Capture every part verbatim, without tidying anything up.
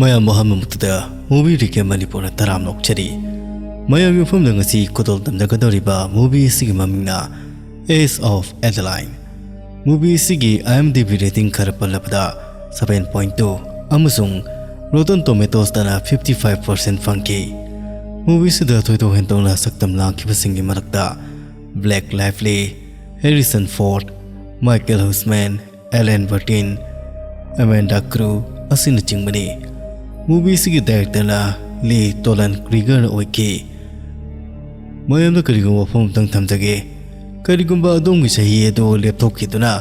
ꯃꯌꯥꯝꯕꯨ ꯑꯍꯥꯟꯕꯃꯛꯇꯗ movie recap ꯃꯅꯤꯄꯨꯔꯅ ꯇꯔꯥꯝꯅ ꯑꯣꯛꯆꯔꯤ꯫ ꯃꯌꯥꯝꯒꯤ ꯃꯐꯝꯗ ꯉꯁꯤ ꯈꯨꯗꯣꯜ ꯇꯝꯖꯒꯗꯧꯔꯤꯕ ꯃꯨꯚꯤ ꯑꯁꯤꯒꯤ ꯃꯃꯤꯡꯅ Ace of Adeline꯫ ꯃꯨꯚꯤ ꯑꯁꯤꯒꯤ IMDb ꯔꯦꯇꯤꯡ ꯈꯔ ꯄꯜꯂꯕꯗ seven point two ꯑꯃꯁꯨꯡ Rotten Tomatoes ꯇꯅ fifty five percent ꯐꯪꯈꯤ꯫ ꯃꯨꯚꯤ ꯑꯁꯤꯗ ꯊꯣꯏꯗꯣꯛ ꯍꯦꯟꯗꯣꯛꯅ ꯁꯛꯇꯝ ꯂꯥꯡꯈꯤꯕꯁꯤꯡꯒꯤ ꯃꯔꯛꯇ ꯕ꯭ꯂꯦꯛ ꯂꯥꯏꯚꯂꯤ, ꯍꯦꯔꯤꯁꯟ ꯐꯣꯔꯗ, ꯃꯥꯏꯀꯦꯜ ꯍꯨꯁꯃꯦꯟ, ꯑꯦꯂꯦꯟ ꯕꯔꯇꯤꯟ, ꯑꯃꯦꯟꯗꯥ ꯀ꯭ꯔꯨ ꯑꯁꯤꯅꯆꯤꯡꯕꯅꯤ꯫ ꯃꯨꯚꯤ ꯑꯁꯤꯒꯤ ꯗꯥꯏꯔꯦꯛꯇꯔꯅ ꯂꯤ ꯇꯣꯂꯟ ꯀ꯭ꯔꯤꯒꯔꯅ ꯑꯣꯏꯈꯤ꯫ ꯃꯌꯥꯝꯗ ꯀꯔꯤꯒꯨꯝꯕ ꯋꯥꯐꯝ ꯑꯃꯇꯪ ꯊꯝꯖꯒꯦ꯫ ꯀꯔꯤꯒꯨꯝꯕ ꯑꯗꯣꯝꯒꯤ ꯆꯍꯤ ꯑꯗꯨ ꯂꯦꯞꯊꯣꯛꯈꯤꯗꯨꯅ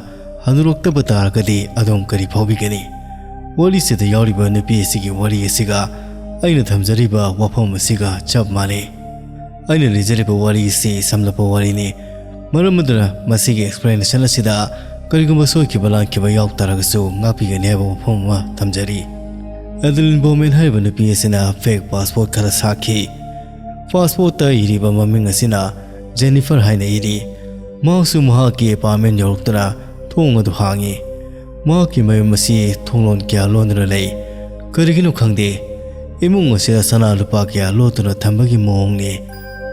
ꯍꯟꯅꯨꯔꯛꯇꯕ ꯇꯥꯔꯒꯗꯤ ꯑꯗꯣꯝ ꯀꯔꯤ ꯐꯥꯎꯕꯤꯒꯅꯤ? ꯋꯥꯔꯤꯁꯤꯗ ꯌꯥꯎꯔꯤꯕ ꯅꯨꯄꯤ ꯑꯁꯤꯒꯤ ꯋꯥꯔꯤ ꯑꯁꯤꯒ ꯑꯩꯅ ꯊꯝꯖꯔꯤꯕ ꯋꯥꯐꯝ ꯑꯁꯤꯒ ꯆꯞ ꯃꯥꯟꯅꯩ꯫ ꯑꯩꯅ ꯂꯤꯖꯔꯤꯕ ꯋꯥꯔꯤ ꯑꯁꯤ ꯁꯝꯂꯞꯄ ꯋꯥꯔꯤꯅꯤ꯫ ꯃꯔꯝ ꯑꯗꯨꯅ ꯃꯁꯤꯒꯤ explanation ꯑꯁꯤꯗ ꯀꯔꯤꯒꯨꯝꯕ ꯁꯣꯏꯈꯤꯕ ꯂꯥꯟꯈꯤꯕ ꯌꯥꯎ ꯇꯥꯔꯒꯁꯨ ꯉꯥꯛꯄꯤꯒꯅꯤ ꯍꯥꯏꯕ ꯋꯥꯐꯝ ꯑꯃ ꯊꯝꯖꯔꯤ꯫ ꯑꯦꯗꯂꯤꯟ ꯕꯣꯃꯦꯟ ꯍꯥꯏꯔꯤꯕ ꯅꯨꯄꯤ ꯑꯁꯤꯅ fake passport ꯈꯔ ꯁꯥꯈꯤ꯫ Passportꯇ ꯏꯔꯤꯕ ꯃꯃꯤꯡ ꯑꯁꯤꯅ ꯖꯦꯅꯤꯐꯔ ꯍꯥꯏꯅ ꯏꯔꯤ꯫ ꯃꯍꯥꯛꯁꯨ ꯃꯍꯥꯛꯀꯤ apartment ꯌꯧꯔꯛꯇꯨꯅ ꯊꯣꯡ ꯑꯗꯨ ꯍꯥꯡꯉꯤ꯫ ꯃꯍꯥꯛꯀꯤ ꯃꯌꯨꯝ ꯑꯁꯤ ꯊꯣꯡꯂꯣꯟ ꯀꯌꯥ ꯂꯣꯟꯗꯨꯅ ꯂꯩ꯫ ꯀꯔꯤꯒꯤꯅꯣ ꯈꯪꯗꯦ, ꯏꯃꯨꯡ ꯑꯁꯤꯗ ꯁꯅꯥ ꯂꯨꯄꯥ ꯀꯌꯥ ꯂꯣꯠꯇꯨꯅ ꯊꯝꯕꯒꯤ ꯃꯑꯣꯡꯅꯤ꯫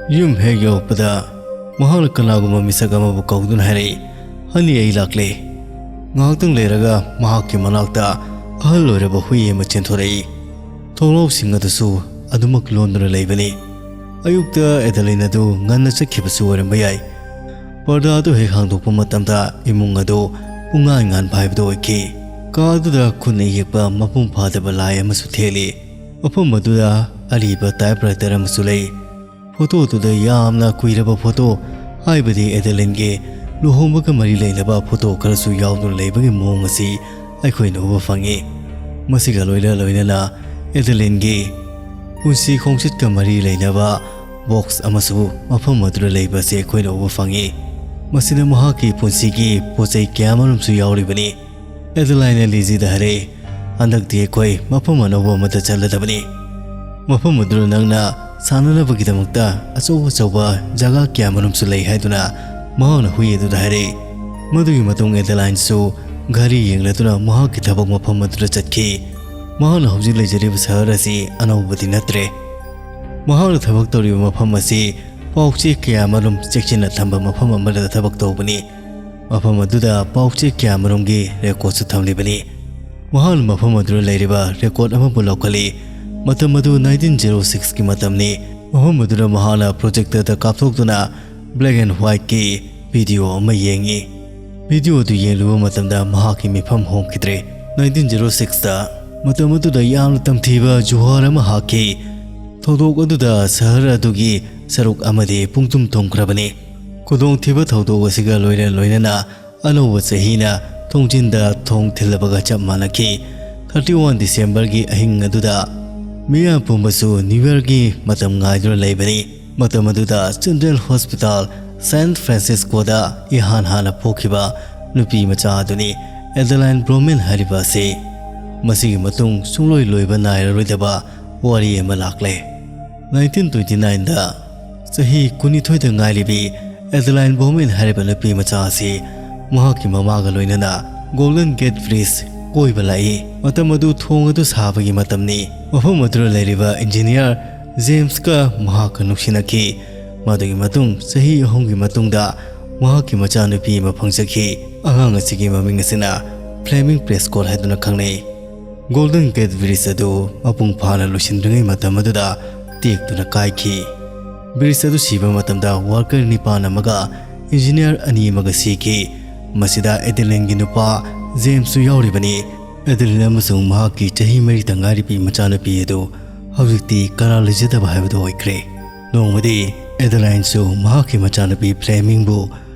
ꯌꯨꯝ ꯍꯦꯛ ꯌꯧꯔꯛꯄꯗ ꯃꯍꯥꯛꯅ ꯀꯅꯥꯒꯨꯝꯕ ꯃꯤꯁꯛ ꯑꯃꯕꯨ ꯀꯧꯗꯨꯅ ꯍꯥꯏꯔꯛꯏ, "ꯍꯅꯤ, ꯑꯩ ꯂꯥꯛꯂꯦ!" ꯉꯥꯏꯍꯥꯛꯇꯪ ꯂꯩꯔꯒ ꯃꯍꯥꯛꯀꯤ ꯃꯅꯥꯛꯇ ꯑꯍꯜ ꯑꯣꯏꯔꯕ ꯍꯨꯏ ꯑꯃ ꯆꯦꯟꯊꯣꯔꯛꯏ꯫ ꯊꯣꯡꯅꯥꯎꯁꯤꯡ ꯑꯗꯨꯁꯨ ꯑꯗꯨꯃꯛ ꯂꯣꯟꯗꯨꯅ ꯂꯩꯕꯅꯤ꯫ ꯑꯌꯨꯛꯇ ꯑꯦꯗꯂꯤꯟ ꯑꯗꯨ ꯉꯟꯅ ꯆꯠꯈꯤꯕꯁꯨ ꯑꯣꯏꯔꯝꯕ ꯌꯥꯏ꯫ ꯄꯔꯗꯥ ꯑꯗꯨ ꯍꯦꯛ ꯍꯥꯡꯗꯣꯛꯄ ꯃꯇꯝꯗ ꯏꯃꯨꯡ ꯑꯗꯨ ꯄꯨꯡꯉꯥꯟ ꯉꯥꯟꯕ ꯍꯥꯏꯕꯗꯨ ꯑꯣꯏꯈꯤ꯫ ꯀꯥ ꯑꯗꯨꯗ ꯈꯨꯠꯅ ꯌꯦꯛꯄ ꯃꯄꯨꯡ ꯐꯥꯗꯕ ꯂꯥꯏ ꯑꯃꯁꯨ ꯊꯦꯠꯂꯤ꯫ ꯃꯐꯝ ꯑꯗꯨꯗ ꯑꯔꯤꯕ typewriter ꯑꯃꯁꯨ ꯂꯩ꯫ ꯐꯣꯇꯣ ꯑꯗꯨꯗ ꯌꯥꯝꯅ ꯀꯨꯏꯔꯕ ꯐꯣꯇꯣ, ꯍꯥꯏꯕꯗꯤ ꯑꯦꯗꯦꯂꯤꯟꯒꯤ ꯂꯨꯍꯣꯡꯕꯒ ꯃꯔꯤ ꯂꯩꯅꯕ ꯐꯣꯇꯣ ꯈꯔꯁꯨ ꯌꯥꯎꯗꯨꯅ ꯂꯩꯕꯒꯤ ꯃꯑꯣꯡ ꯑꯁꯤ ꯑꯩꯈꯣꯏꯅ ꯎꯕ ꯐꯪꯉꯤ꯫ ꯃꯁꯤꯒ ꯂꯣꯏꯅ ꯂꯣꯏꯅꯅ ꯑꯦꯗꯦꯂꯤꯟꯒꯤ ꯄꯨꯟꯁꯤ ꯈꯣꯡꯆꯠꯀ ꯃꯔꯤ ꯂꯩꯅꯕ box ꯑꯃꯁꯨ ꯃꯐꯝ ꯑꯗꯨꯗ ꯂꯩꯕ ꯑꯁꯤ ꯑꯩꯈꯣꯏꯅ ꯎꯕ ꯐꯪꯉꯤ꯫ ꯃꯁꯤꯅ ꯃꯍꯥꯛꯀꯤ ꯄꯨꯟꯁꯤꯒꯤ ꯄꯣꯠ ꯆꯩ ꯀꯌꯥ ꯑꯃꯔꯣꯝꯁꯨ ꯌꯥꯎꯔꯤꯕꯅꯤ꯫ ꯑꯦꯗꯦꯂꯥꯏꯟꯅ ꯂꯤꯖꯤꯗ ꯍꯥꯏꯔꯛꯏ, "ꯍꯟꯗꯛꯇꯤ ꯑꯩꯈꯣꯏ ꯃꯐꯝ ꯑꯅꯧꯕ ꯑꯃꯗ ꯆꯠꯂꯗꯕꯅꯤ꯫ ꯃꯐꯝ ꯑꯗꯨꯗ ꯅꯪꯅ ꯁꯥꯟꯅꯅꯕꯒꯤꯗꯃꯛꯇ ꯑꯆꯧ ꯑꯆꯧꯕ ꯖꯒꯥ ꯀꯌꯥ ꯃꯔꯨꯝꯁꯨ ꯂꯩ" ꯍꯥꯏꯗꯨꯅ ꯃꯍꯥꯛꯅ ꯍꯨꯏ ꯑꯗꯨꯗ ꯍꯥꯏꯔꯛꯏ꯫ ꯃꯗꯨꯒꯤ ꯃꯇꯨꯡ ꯑꯦꯗꯦꯂꯥꯏꯟꯁꯨ ꯘꯔꯤ ꯌꯦꯡꯂꯗꯨꯅ ꯃꯍꯥꯛꯀꯤ ꯊꯕꯛ ꯃꯐꯝ ꯑꯗꯨꯗ ꯆꯠꯈꯤ꯫ ꯃꯍꯥꯛꯅ ꯍꯧꯖꯤꯛ ꯂꯩꯖꯔꯤꯕ ꯁꯍꯔ ꯑꯁꯤ ꯑꯅꯧꯕꯗꯤ ꯅꯠꯇ꯭ꯔꯦ꯫ ꯃꯍꯥꯛꯅ ꯊꯕꯛ ꯇꯧꯔꯤꯕ ꯃꯐꯝ ꯑꯁꯤ ꯄꯥꯎꯆꯦ ꯀꯌꯥꯃꯔꯨꯝ ꯆꯦꯛꯁꯤꯟꯅ ꯊꯝꯕ ꯃꯐꯝ ꯑꯃꯗ ꯊꯕꯛ ꯇꯧꯕꯅꯤ꯫ ꯃꯐꯝ ꯑꯗꯨꯗ ꯄꯥꯎꯆꯦ ꯀꯌꯥꯃꯔꯨꯝꯒꯤ ꯔꯦꯀꯣꯔꯗꯁꯨ ꯊꯝꯂꯤꯕꯅꯤ꯫ ꯃꯍꯥꯛꯅ ꯃꯐꯝ ꯑꯗꯨꯗ ꯂꯩꯔꯤꯕ ꯔꯦꯀꯣꯔꯗ ꯑꯃꯕꯨ ꯂꯧꯈꯠꯂꯤ꯫ ꯃꯇꯝ ꯑꯗꯨ ꯅꯥꯏꯟꯇꯤꯟ ꯖꯦꯔꯣ ꯁꯤꯛꯁꯀꯤ ꯃꯇꯝꯅꯤ꯫ ꯃꯐꯝ ꯑꯗꯨꯗ ꯃꯍꯥꯛꯅ ꯄ꯭ꯔꯣꯖꯦꯛꯇꯔꯗ ꯀꯥꯞꯊꯣꯛꯇꯨꯅ ꯕ꯭ꯂꯦꯛ ꯑꯦꯟ ꯋꯥꯏꯠꯀꯤ ꯚꯤꯗꯤꯑꯣ ꯑꯃ ꯌꯦꯡꯉꯤ꯫ ꯚꯤꯗꯤꯑꯣ ꯑꯗꯨ ꯌꯦꯡꯂꯨꯕ ꯃꯇꯝꯗ ꯃꯍꯥꯛꯀꯤ ꯃꯤꯐꯝ ꯍꯣꯡꯈꯤꯗ꯭ꯔꯦ꯫ ꯅꯥꯏꯟꯇꯤꯟ ꯖꯦꯔꯣ ꯁꯤꯛꯁꯇ ꯃꯇꯝ ꯑꯗꯨꯗ ꯌꯥꯝꯅ ꯇꯝꯊꯤꯕ ꯖꯨꯍꯥꯔ ꯑꯃ ꯍꯥꯛꯈꯤ꯫ ꯊꯧꯗꯣꯛ ꯑꯗꯨꯗ ꯁꯍꯔ ꯑꯗꯨꯒꯤ ꯁꯔꯨꯛ ꯑꯃꯗꯤ ꯄꯨꯡꯇꯨꯝ ꯇꯨꯝꯈ꯭ꯔꯕꯅꯤ꯫ ꯈꯨꯗꯣꯡꯊꯤꯕ ꯊꯧꯗꯣꯛ ꯑꯁꯤꯒ ꯂꯣꯏꯅ ꯂꯣꯏꯅꯅ ꯑꯅꯧꯕ ꯆꯍꯤꯅ ꯊꯣꯡꯖꯤꯟꯗ ꯊꯣꯡ ꯊꯤꯜꯂꯕꯒ ꯆꯞ ꯃꯥꯟꯅꯈꯤ꯫ ꯊꯥꯔꯇꯤ ꯋꯥꯟ ꯗꯤꯁꯦꯝꯕꯔꯒꯤ ꯑꯍꯤꯡ ꯑꯗꯨꯗ ꯃꯤꯌꯥꯝ ꯄꯨꯝꯕꯁꯨ ꯅ꯭ꯌꯨ ꯌꯔꯒꯤ ꯃꯇꯝ ꯉꯥꯏꯗꯨꯅ ꯂꯩꯕꯅꯤ꯫ ꯃꯇꯝ ꯑꯗꯨꯗ ꯆꯤꯜꯗ꯭ꯔꯦꯟ ꯍꯣꯁꯄꯤꯇꯥꯜ ꯁꯦꯟ ꯐ꯭ꯔꯥꯟꯁꯤꯁꯀꯣꯗ ꯏꯍꯥꯟ ꯍꯥꯟꯅ ꯄꯣꯛꯈꯤꯕ ꯅꯨꯄꯤ ꯃꯆꯥ ꯑꯗꯨꯅꯤ ꯑꯦꯗꯦꯂꯥꯏꯟ ꯕ꯭ꯔꯣꯃꯦꯟ ꯍꯥꯏꯔꯤꯕ ꯑꯁꯤ꯫ ꯃꯁꯤꯒꯤ ꯃꯇꯨꯡ ꯁꯨꯡꯂꯣꯏ ꯂꯣꯏꯕ ꯅꯥꯏꯔꯔꯣꯏꯗꯕ ꯋꯥꯔꯤ ꯑꯃ ꯂꯥꯛꯂꯦ꯫ ꯅꯥꯏꯟꯇꯤꯟ ꯇ꯭ꯋꯦꯟꯇꯤ ꯅꯥꯏꯟꯗ ꯆꯍꯤ ꯀꯨꯟꯅꯤꯊꯣꯏꯗ ꯉꯥꯏꯔꯤꯕꯤ ꯑꯦꯗꯦꯂꯥꯏꯟ ꯕ꯭ꯔꯣꯃꯦꯟ ꯍꯥꯏꯔꯤꯕ ꯅꯨꯄꯤ ꯃꯆꯥ ꯑꯁꯤ ꯃꯍꯥꯛꯀꯤ ꯃꯃꯥꯒ ꯂꯣꯏꯅꯅ ꯒꯣꯜꯗꯟ ꯒꯦꯠ ꯕ꯭ꯔꯤꯖ ꯀꯣꯏꯕ ꯂꯥꯛꯏ꯫ ꯃꯇꯝ ꯑꯗꯨ ꯊꯣꯡ ꯑꯗꯨ ꯁꯥꯕꯒꯤ ꯃꯇꯝꯅꯤ꯫ ꯃꯐꯝ ꯑꯗꯨꯗ ꯂꯩꯔꯤꯕ ꯏꯟꯖꯤꯅꯤꯌꯥꯔ ꯖꯦꯝꯁꯀ ꯃꯍꯥꯛꯀ ꯅꯨꯡꯁꯤꯅꯈꯤ꯫ ꯃꯗꯨꯒꯤ ꯃꯇꯨꯡ ꯆꯍꯤ ꯑꯍꯨꯝꯒꯤ ꯃꯇꯨꯡꯗ ꯃꯍꯥꯛꯀꯤ ꯃꯆꯥꯅꯨꯄꯤ ꯑꯃ ꯐꯪꯖꯈꯤ꯫ ꯑꯉꯥꯡ ꯑꯁꯤꯒꯤ ꯃꯃꯤꯡ ꯑꯁꯤꯅ ꯐ꯭ꯂꯦꯃꯤꯡ ꯄ꯭ꯔꯦꯁꯀꯣꯠ ꯍꯥꯏꯗꯨꯅ ꯈꯪꯅꯩ꯫ ꯒꯣꯜꯗꯟ ꯒꯦꯠ ꯕ꯭ꯔꯤꯖ ꯑꯗꯨ ꯃꯄꯨꯡ ꯐꯥꯅ ꯂꯣꯏꯁꯤꯟꯗ꯭ꯔꯤꯉꯩ ꯃꯇꯝ ꯑꯗꯨꯗ ꯇꯦꯛꯇꯨꯅ ꯀꯥꯏꯈꯤ꯫ ꯕ꯭ꯔꯤꯖ ꯑꯗꯨ ꯁꯤꯕ ꯃꯇꯝꯗ ꯋꯥꯔꯀꯔ ꯅꯤꯄꯥꯟ ꯑꯃꯒ ꯏꯟꯖꯤꯅꯤꯌꯥꯔ ꯑꯅꯤ ꯑꯃꯒ ꯁꯤꯈꯤ꯫ ꯃꯁꯤꯗ ꯑꯦꯗꯦꯂꯤꯟꯒꯤ ꯅꯨꯄꯥ ꯖꯦꯝꯁꯁꯨ ꯌꯥꯎꯔꯤꯕꯅꯤ꯫ ꯑꯦꯗꯦꯂꯤꯟ ꯑꯃꯁꯨꯡ ꯃꯍꯥꯛꯀꯤ ꯆꯍꯤ ꯃꯔꯤꯇ ꯉꯥꯏꯔꯤꯕꯤ ꯃꯆꯥꯅꯨꯄꯤ ꯑꯗꯨ ꯍꯧꯖꯤꯛꯇꯤ ꯀꯅꯥ ꯂꯩꯖꯗꯕ ꯍꯥꯏꯕꯗꯨ ꯑꯣꯏꯈ꯭ꯔꯦ꯫ ꯅꯣꯡꯃꯗꯤ ꯑꯦꯗꯦꯂꯥꯏꯟꯁꯨ ꯃꯍꯥꯛꯀꯤ ꯃꯆꯥꯅꯨꯄꯤ ꯐ꯭ꯂꯦꯃꯤꯡꯕꯨ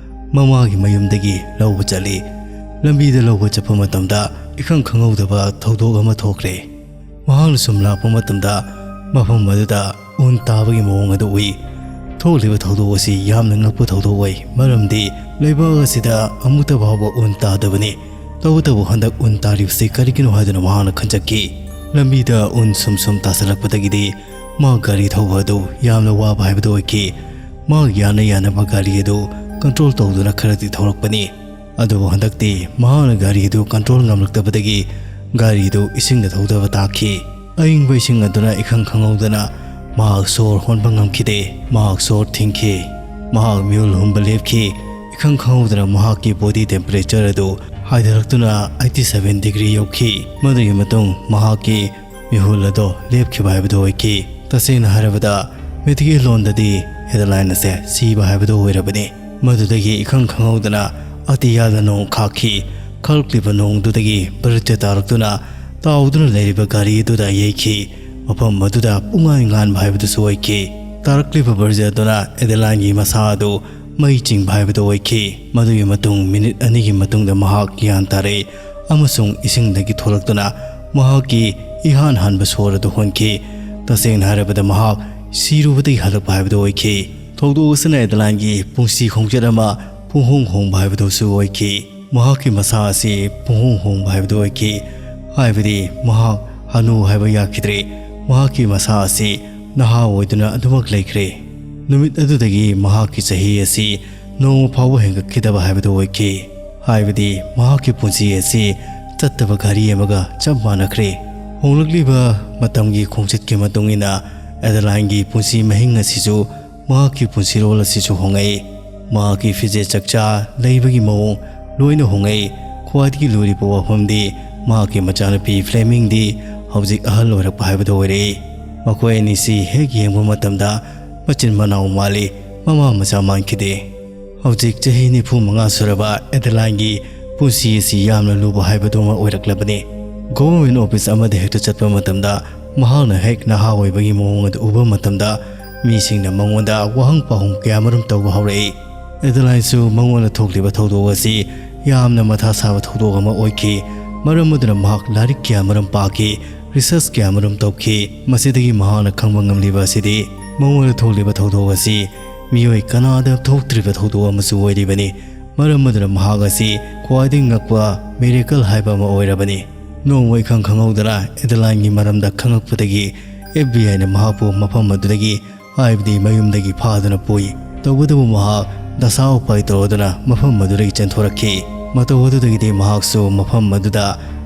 ꯃꯃꯥꯒꯤ ꯃꯌꯨꯝꯗꯒꯤ ꯂꯧꯕ ꯆꯠꯂꯤ꯫ ꯂꯝꯕꯤꯗ ꯂꯧꯕ ꯆꯠꯄ ꯃꯇꯝꯗ ꯏꯈꯪ ꯈꯪꯍꯧꯗꯕ ꯊꯧꯗꯣꯛ ꯑꯃ ꯊꯣꯛꯈ꯭ꯔꯦ꯫ ꯃꯍꯥꯛꯅ ꯁꯨꯝ ꯂꯥꯛꯄ ꯃꯇꯝꯗ ꯃꯐꯝ ꯑꯗꯨꯗ ꯎꯟ ꯇꯥꯕꯒꯤ ꯃꯑꯣꯡ ꯑꯗꯨ ꯎꯏ꯫ ꯊꯣꯛꯂꯤꯕ ꯊꯧꯗꯣꯛ ꯑꯁꯤ ꯌꯥꯝꯅ ꯉꯛꯄ ꯊꯧꯗꯣꯛ ꯑꯣꯏ, ꯃꯔꯝꯗꯤ ꯂꯩꯕꯥꯛ ꯑꯁꯤꯗ ꯑꯃꯨꯛꯇ ꯐꯥꯎꯕ ꯎꯟ ꯇꯥꯗꯕꯅꯤ꯫ ꯇꯧꯕꯇꯕꯨ ꯍꯟꯗꯛ ꯎꯟ ꯇꯥꯔꯤꯕꯁꯤ ꯀꯔꯤꯒꯤꯅꯣ ꯍꯥꯏꯗꯨꯅ ꯃꯍꯥꯛꯅ ꯈꯟꯖꯈꯤ꯫ ꯂꯝꯕꯤꯗ ꯎꯟ ꯁꯨꯝ ꯁꯨꯝ ꯇꯥꯁꯤꯜꯂꯛꯄꯗꯒꯤꯗꯤ ꯃꯥ ꯒꯥꯔꯤ ꯊꯧꯕ ꯑꯗꯨ ꯌꯥꯝꯅ ꯋꯥꯕ ꯍꯥꯏꯕꯗꯨ ꯑꯣꯏꯈꯤ꯫ ꯃꯥ ꯌꯥꯅ ꯌꯥꯅꯕ ꯒꯥꯔꯤ ꯑꯗꯨ ꯀꯟꯇ꯭ꯔꯣꯜ ꯇꯧꯗꯨꯅ ꯈꯔꯗꯤ ꯊꯧꯔꯛꯄꯅꯤ꯫ ꯑꯗꯨꯕꯨ ꯍꯟꯗꯛꯇꯤ ꯃꯍꯥꯛꯅ ꯒꯥꯔꯤ ꯑꯗꯨ ꯀꯟꯇ꯭ꯔꯣꯜ ꯉꯝꯂꯛꯇꯕꯗꯒꯤ ꯒꯥꯔꯤꯗꯨ ꯏꯁꯤꯡꯗ ꯊꯧꯗꯕ ꯇꯥꯈꯤ꯫ ꯑꯏꯪꯕ ꯏꯁꯤꯡ ꯑꯗꯨꯅ ꯏꯈꯪ ꯈꯪꯍꯧꯗꯅ ꯃꯍꯥꯛ ꯁꯣꯔ ꯍꯣꯟꯕ ꯉꯝꯈꯤꯗꯦ꯫ ꯃꯍꯥꯛ ꯁꯣꯔ ꯊꯤꯡꯈꯤ꯫ ꯃꯍꯥꯛ ꯃꯤꯍꯨꯜ ꯍꯨꯝꯕ ꯂꯦꯞꯈꯤ꯫ ꯏꯈꯪ ꯈꯪꯍꯧꯗꯅ ꯃꯍꯥꯛꯀꯤ body temperature ꯑꯗꯨ ꯍꯥꯏꯊꯔꯛꯇꯨꯅ eighty seven degree ꯌꯧꯈꯤ꯫ ꯃꯗꯨꯒꯤ ꯃꯇꯨꯡ ꯃꯍꯥꯛꯀꯤ ꯃꯤꯍꯨꯜ ꯑꯗꯣ ꯂꯦꯞꯈꯤꯕ ꯍꯥꯏꯕꯗꯨ ꯑꯣꯏꯈꯤ꯫ ꯇꯁꯦꯡꯅ ꯍꯥꯏꯔꯕꯗ, ꯃꯤꯇꯩꯒꯤ ꯂꯣꯟꯗꯗꯤ ꯑꯦꯗꯂꯥꯏꯟ ꯑꯁꯦ ꯁꯤꯕ ꯍꯥꯏꯕꯗꯨ ꯑꯣꯏꯔꯕꯅꯤ꯫ ꯃꯗꯨꯗꯒꯤ ꯏꯈꯪ ꯈꯪꯍꯧꯗꯅ ꯑꯇꯤꯌꯥꯗ ꯅꯣꯡ ꯈꯥꯛꯈꯤ꯫ ꯈꯥꯛꯂꯤꯕ ꯅꯣꯡꯗꯨꯗꯒꯤ ꯕꯔꯖ ꯇꯥꯔꯛꯇꯨꯅ ꯇꯥꯎꯗꯨꯅ ꯂꯩꯔꯤꯕ ꯒꯥꯔꯤ ꯑꯗꯨꯗ ꯌꯩꯈꯤ꯫ ꯃꯐꯝ ꯑꯗꯨꯗ ꯄꯨꯡꯉꯥꯟ ꯉꯥꯟꯕ ꯍꯥꯏꯕꯗꯨꯁꯨ ꯑꯣꯏꯈꯤ꯫ ꯇꯥꯔꯛꯂꯤꯕ ꯕꯔꯖ ꯑꯗꯨꯅ ꯑꯦꯗꯂꯥꯏꯟꯒꯤ ꯃꯁꯥ ꯑꯗꯨ ꯃꯩ ꯆꯤꯡꯕ ꯍꯥꯏꯕꯗꯨ ꯑꯣꯏꯈꯤ꯫ ꯃꯗꯨꯒꯤ ꯃꯇꯨꯡ ꯃꯤꯅꯤꯠ ꯑꯅꯤꯒꯤ ꯃꯇꯨꯡꯗ ꯃꯍꯥꯛ ꯒ꯭ꯌꯥꯟ ꯇꯥꯔꯛꯏ ꯑꯃꯁꯨꯡ ꯏꯁꯤꯡꯗꯒꯤ ꯊꯣꯛꯂꯛꯇꯨꯅ ꯃꯍꯥꯛꯀꯤ ꯏꯍꯥꯟ ꯍꯥꯟꯕ ꯁꯣꯔ ꯑꯗꯨ ꯍꯣꯟꯈꯤ꯫ ꯇꯁꯦꯡꯅ ꯍꯥꯏꯔꯕꯗ, ꯃꯍꯥꯛ ꯁꯤꯔꯨꯕꯗꯒꯤ ꯍꯜꯂꯛꯄ ꯍꯥꯏꯕꯗꯨ ꯑꯣꯏꯈꯤ꯫ ꯊꯧꯗꯣꯛ ꯑꯁꯤꯅ ꯑꯦꯗꯂꯥꯏꯟꯒꯤ ꯄꯨꯟꯁꯤ ꯈꯣꯡꯆꯠ ꯑꯃ ꯄꯨꯡꯍꯣꯡ ꯍꯣꯡꯕ ꯍꯥꯏꯕꯗꯨꯁꯨ ꯑꯣꯏꯈꯤ꯫ ꯃꯍꯥꯛꯀꯤ ꯃꯁꯥ ꯑꯁꯤ ꯄꯨꯡꯍꯣꯡ ꯍꯣꯡꯕ ꯍꯥꯏꯕꯗꯨ ꯑꯣꯏꯈꯤ꯫ ꯍꯥꯏꯕꯗꯤ ꯃꯍꯥꯛ ꯍꯅꯨ ꯍꯥꯏꯕ ꯌꯥꯈꯤꯗ꯭ꯔꯦ꯫ ꯃꯍꯥꯛꯀꯤ ꯃꯁꯥ ꯑꯁꯤ ꯅꯍꯥ ꯑꯣꯏꯗꯨꯅ ꯑꯗꯨꯃꯛ ꯂꯩꯈ꯭ꯔꯦ꯫ ꯅꯨꯃꯤꯠ ꯑꯗꯨꯗꯒꯤ ꯃꯍꯥꯛꯀꯤ ꯆꯍꯤ ꯑꯁꯤ ꯅꯣꯡꯃ ꯐꯥꯎꯕ ꯍꯦꯟꯒꯠꯈꯤꯗꯕ ꯍꯥꯏꯕꯗꯨ ꯑꯣꯏꯈꯤ꯫ ꯍꯥꯏꯕꯗꯤ ꯃꯍꯥꯛꯀꯤ ꯄꯨꯟꯁꯤ ꯑꯁꯤ ꯆꯠꯇꯕ ꯒꯥꯔꯤ ꯑꯃꯒ ꯆꯞ ꯃꯥꯟꯅꯈ꯭ꯔꯦ꯫ ꯍꯣꯡꯂꯛꯂꯤꯕ ꯃꯇꯝꯒꯤ ꯈꯣꯡꯆꯠꯀꯤ ꯃꯇꯨꯡ ꯏꯟꯅ ꯑꯦꯗꯂꯥꯏꯟꯒꯤ ꯄꯨꯟꯁꯤ ꯃꯍꯤꯡ ꯑꯁꯤꯁꯨ, ꯃꯍꯥꯛꯀꯤ ꯄꯨꯟꯁꯤꯔꯣꯜ ꯑꯁꯤꯁꯨ ꯍꯣꯡꯂꯛꯏ꯫ ꯃꯍꯥꯛꯀꯤ ꯐꯤꯖꯦꯠ ꯆꯛꯆꯥ, ꯂꯩꯕꯒꯤ ꯃꯑꯣꯡ ꯂꯣꯏꯅ ꯍꯣꯡꯂꯛꯏ꯫ ꯈ꯭ꯋꯥꯏꯗꯒꯤ ꯂꯨꯔꯤꯕ ꯋꯥꯐꯝꯗꯤ ꯃꯍꯥꯛꯀꯤ ꯃꯆꯥꯅꯨꯄꯤ ꯐ꯭ꯂꯦꯃꯤꯡꯗꯤ ꯍꯧꯖꯤꯛ ꯑꯍꯜ ꯑꯣꯏꯔꯛꯄ ꯍꯥꯏꯕꯗꯨ ꯑꯣꯏꯔꯛꯏ꯫ ꯃꯈꯣꯏ ꯑꯅꯤꯁꯤ ꯍꯦꯛ ꯌꯦꯡꯕ ꯃꯇꯝꯗ ꯃꯆꯤꯟ ꯃꯅꯥꯎ ꯃꯥꯜꯂꯤ, ꯃꯃꯥ ꯃꯆꯥ ꯃꯥꯟꯈꯤꯗꯦ꯫ ꯍꯧꯖꯤꯛ ꯆꯍꯤ ꯅꯤꯐꯨ ꯃꯉꯥ ꯁꯨꯔꯕ ꯑꯦꯗꯂꯥꯏꯟꯒꯤ ꯄꯨꯟꯁꯤ ꯑꯁꯤ ꯌꯥꯝꯅ ꯂꯨꯕ ꯍꯥꯏꯕꯗꯨ ꯑꯃ ꯑꯣꯏꯔꯛꯂꯕꯅꯤ꯫ ꯒꯣꯚꯔꯟꯃꯦꯟꯠ ꯑꯣꯐꯤꯁ ꯑꯃꯗ ꯍꯦꯛꯇ ꯆꯠꯄ ꯃꯇꯝꯗ ꯃꯍꯥꯛꯅ ꯍꯦꯛ ꯅꯍꯥ ꯑꯣꯏꯕꯒꯤ ꯃꯑꯣꯡ ꯑꯗꯨ ꯎꯕ ꯃꯇꯝꯗ ꯃꯤꯁꯤꯡꯅ ꯃꯉꯣꯟꯗ ꯋꯥꯍꯪ ꯄꯥꯎꯍꯪ ꯀꯌꯥꯃꯔꯨꯝ ꯇꯧꯕ ꯍꯧꯔꯛꯏ꯫ ꯑꯦꯗꯂꯥꯏꯟꯁꯨ ꯃꯉꯣꯟꯗ ꯊꯣꯛꯂꯤꯕ ꯊꯧꯗꯣꯛ ꯑꯁꯤ ꯌꯥꯝꯅ ꯃꯊꯥ ꯁꯥꯕ ꯊꯧꯗꯣꯛ ꯑꯃ ꯑꯣꯏꯈꯤ꯫ ꯃꯔꯝ ꯑꯗꯨꯅ ꯃꯍꯥꯛ ꯂꯥꯏꯔꯤꯛ ꯀꯌꯥꯃꯔꯨꯝ ꯄꯥꯈꯤ, ꯔꯤꯁꯔꯆ ꯀꯌꯥꯃꯔꯨꯝ ꯇꯧꯈꯤ꯫ ꯃꯁꯤꯗꯒꯤ ꯃꯍꯥꯛꯅ ꯈꯪꯕ ꯉꯝꯂꯤꯕ ꯑꯁꯤꯗꯤ ꯃꯉꯣꯟꯗ ꯊꯣꯛꯂꯤꯕ ꯊꯧꯗꯣꯛ ꯑꯁꯤ ꯃꯤꯑꯣꯏ ꯀꯅꯥꯗ ꯊꯣꯛꯇ꯭ꯔꯤꯕ ꯊꯧꯗꯣꯛ ꯑꯃꯁꯨ ꯑꯣꯏꯔꯤꯕꯅꯤ꯫ ꯃꯔꯝ ꯑꯗꯨꯅ ꯃꯍꯥꯛ ꯑꯁꯤ ꯈ꯭ꯋꯥꯏꯗꯒꯤ ꯉꯛꯄ ꯃꯤꯔꯦꯀꯜ ꯍꯥꯏꯕ ꯑꯃ ꯑꯣꯏꯔꯕꯅꯤ꯫ ꯅꯣꯡꯃ ꯏꯈꯪ ꯈꯪꯍꯧꯗꯅ ꯑꯦꯗꯂꯥꯏꯟꯒꯤ ꯃꯔꯝꯗ ꯈꯪꯉꯛꯄꯗꯒꯤ ꯑꯦꯐ ꯕꯤ ꯑꯥꯏꯅ ꯃꯍꯥꯛꯄꯨ ꯃꯐꯝ ꯑꯗꯨꯗꯒꯤ, ꯍꯥꯏꯕꯗꯤ ꯃꯌꯨꯝꯗꯒꯤ ꯐꯥꯗꯨꯅ ꯄꯨꯏ꯫ ꯇꯧꯕꯇꯕꯨ ꯃꯍꯥꯛ ꯗꯁꯥ ꯎꯄꯥꯏ ꯇꯧꯔꯗꯨꯅ ꯃꯐꯝ ꯑꯗꯨꯗꯒꯤ ꯆꯦꯟꯊꯣꯔꯛꯈꯤ꯫ ꯃꯇꯧ ꯑꯗꯨꯗꯒꯤꯗꯤ ꯃꯍꯥꯛꯁꯨ ꯃꯐꯝ ꯑꯗꯨꯗ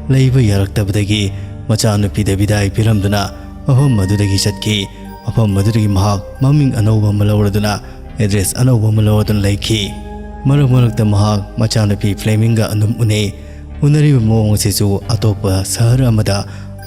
ꯂꯩꯕ ꯌꯥꯔꯛꯇꯕꯗꯒꯤ ꯃꯆꯥꯅꯨꯄꯤꯗ ꯕꯤꯗꯥꯏ ꯄꯤꯔꯝꯗꯨꯅ ꯃꯐꯝ ꯑꯗꯨꯗꯒꯤ ꯆꯠꯈꯤ꯫ ꯃꯐꯝ ꯑꯗꯨꯗꯒꯤ ꯃꯍꯥꯛ ꯃꯃꯤꯡ ꯑꯅꯧꯕ ꯑꯃ ꯂꯧꯔꯗꯨꯅ, ꯑꯦꯗ꯭ꯔꯦꯁ ꯑꯅꯧꯕ ꯑꯃ ꯂꯧꯔꯗꯨꯅ ꯂꯩꯈꯤ꯫ ꯃꯔꯛ ꯃꯔꯛꯇ ꯃꯍꯥꯛ ꯃꯆꯥꯅꯨꯄꯤ ꯐ꯭ꯂꯦꯃꯤꯡꯒ ꯑꯗꯨꯝ ꯎꯅꯩ꯫ ꯎꯅꯔꯤꯕ ꯃꯑꯣꯡ ꯑꯁꯤꯁꯨ ꯑꯇꯣꯞꯄ ꯁꯍꯔ ꯑꯃꯗ,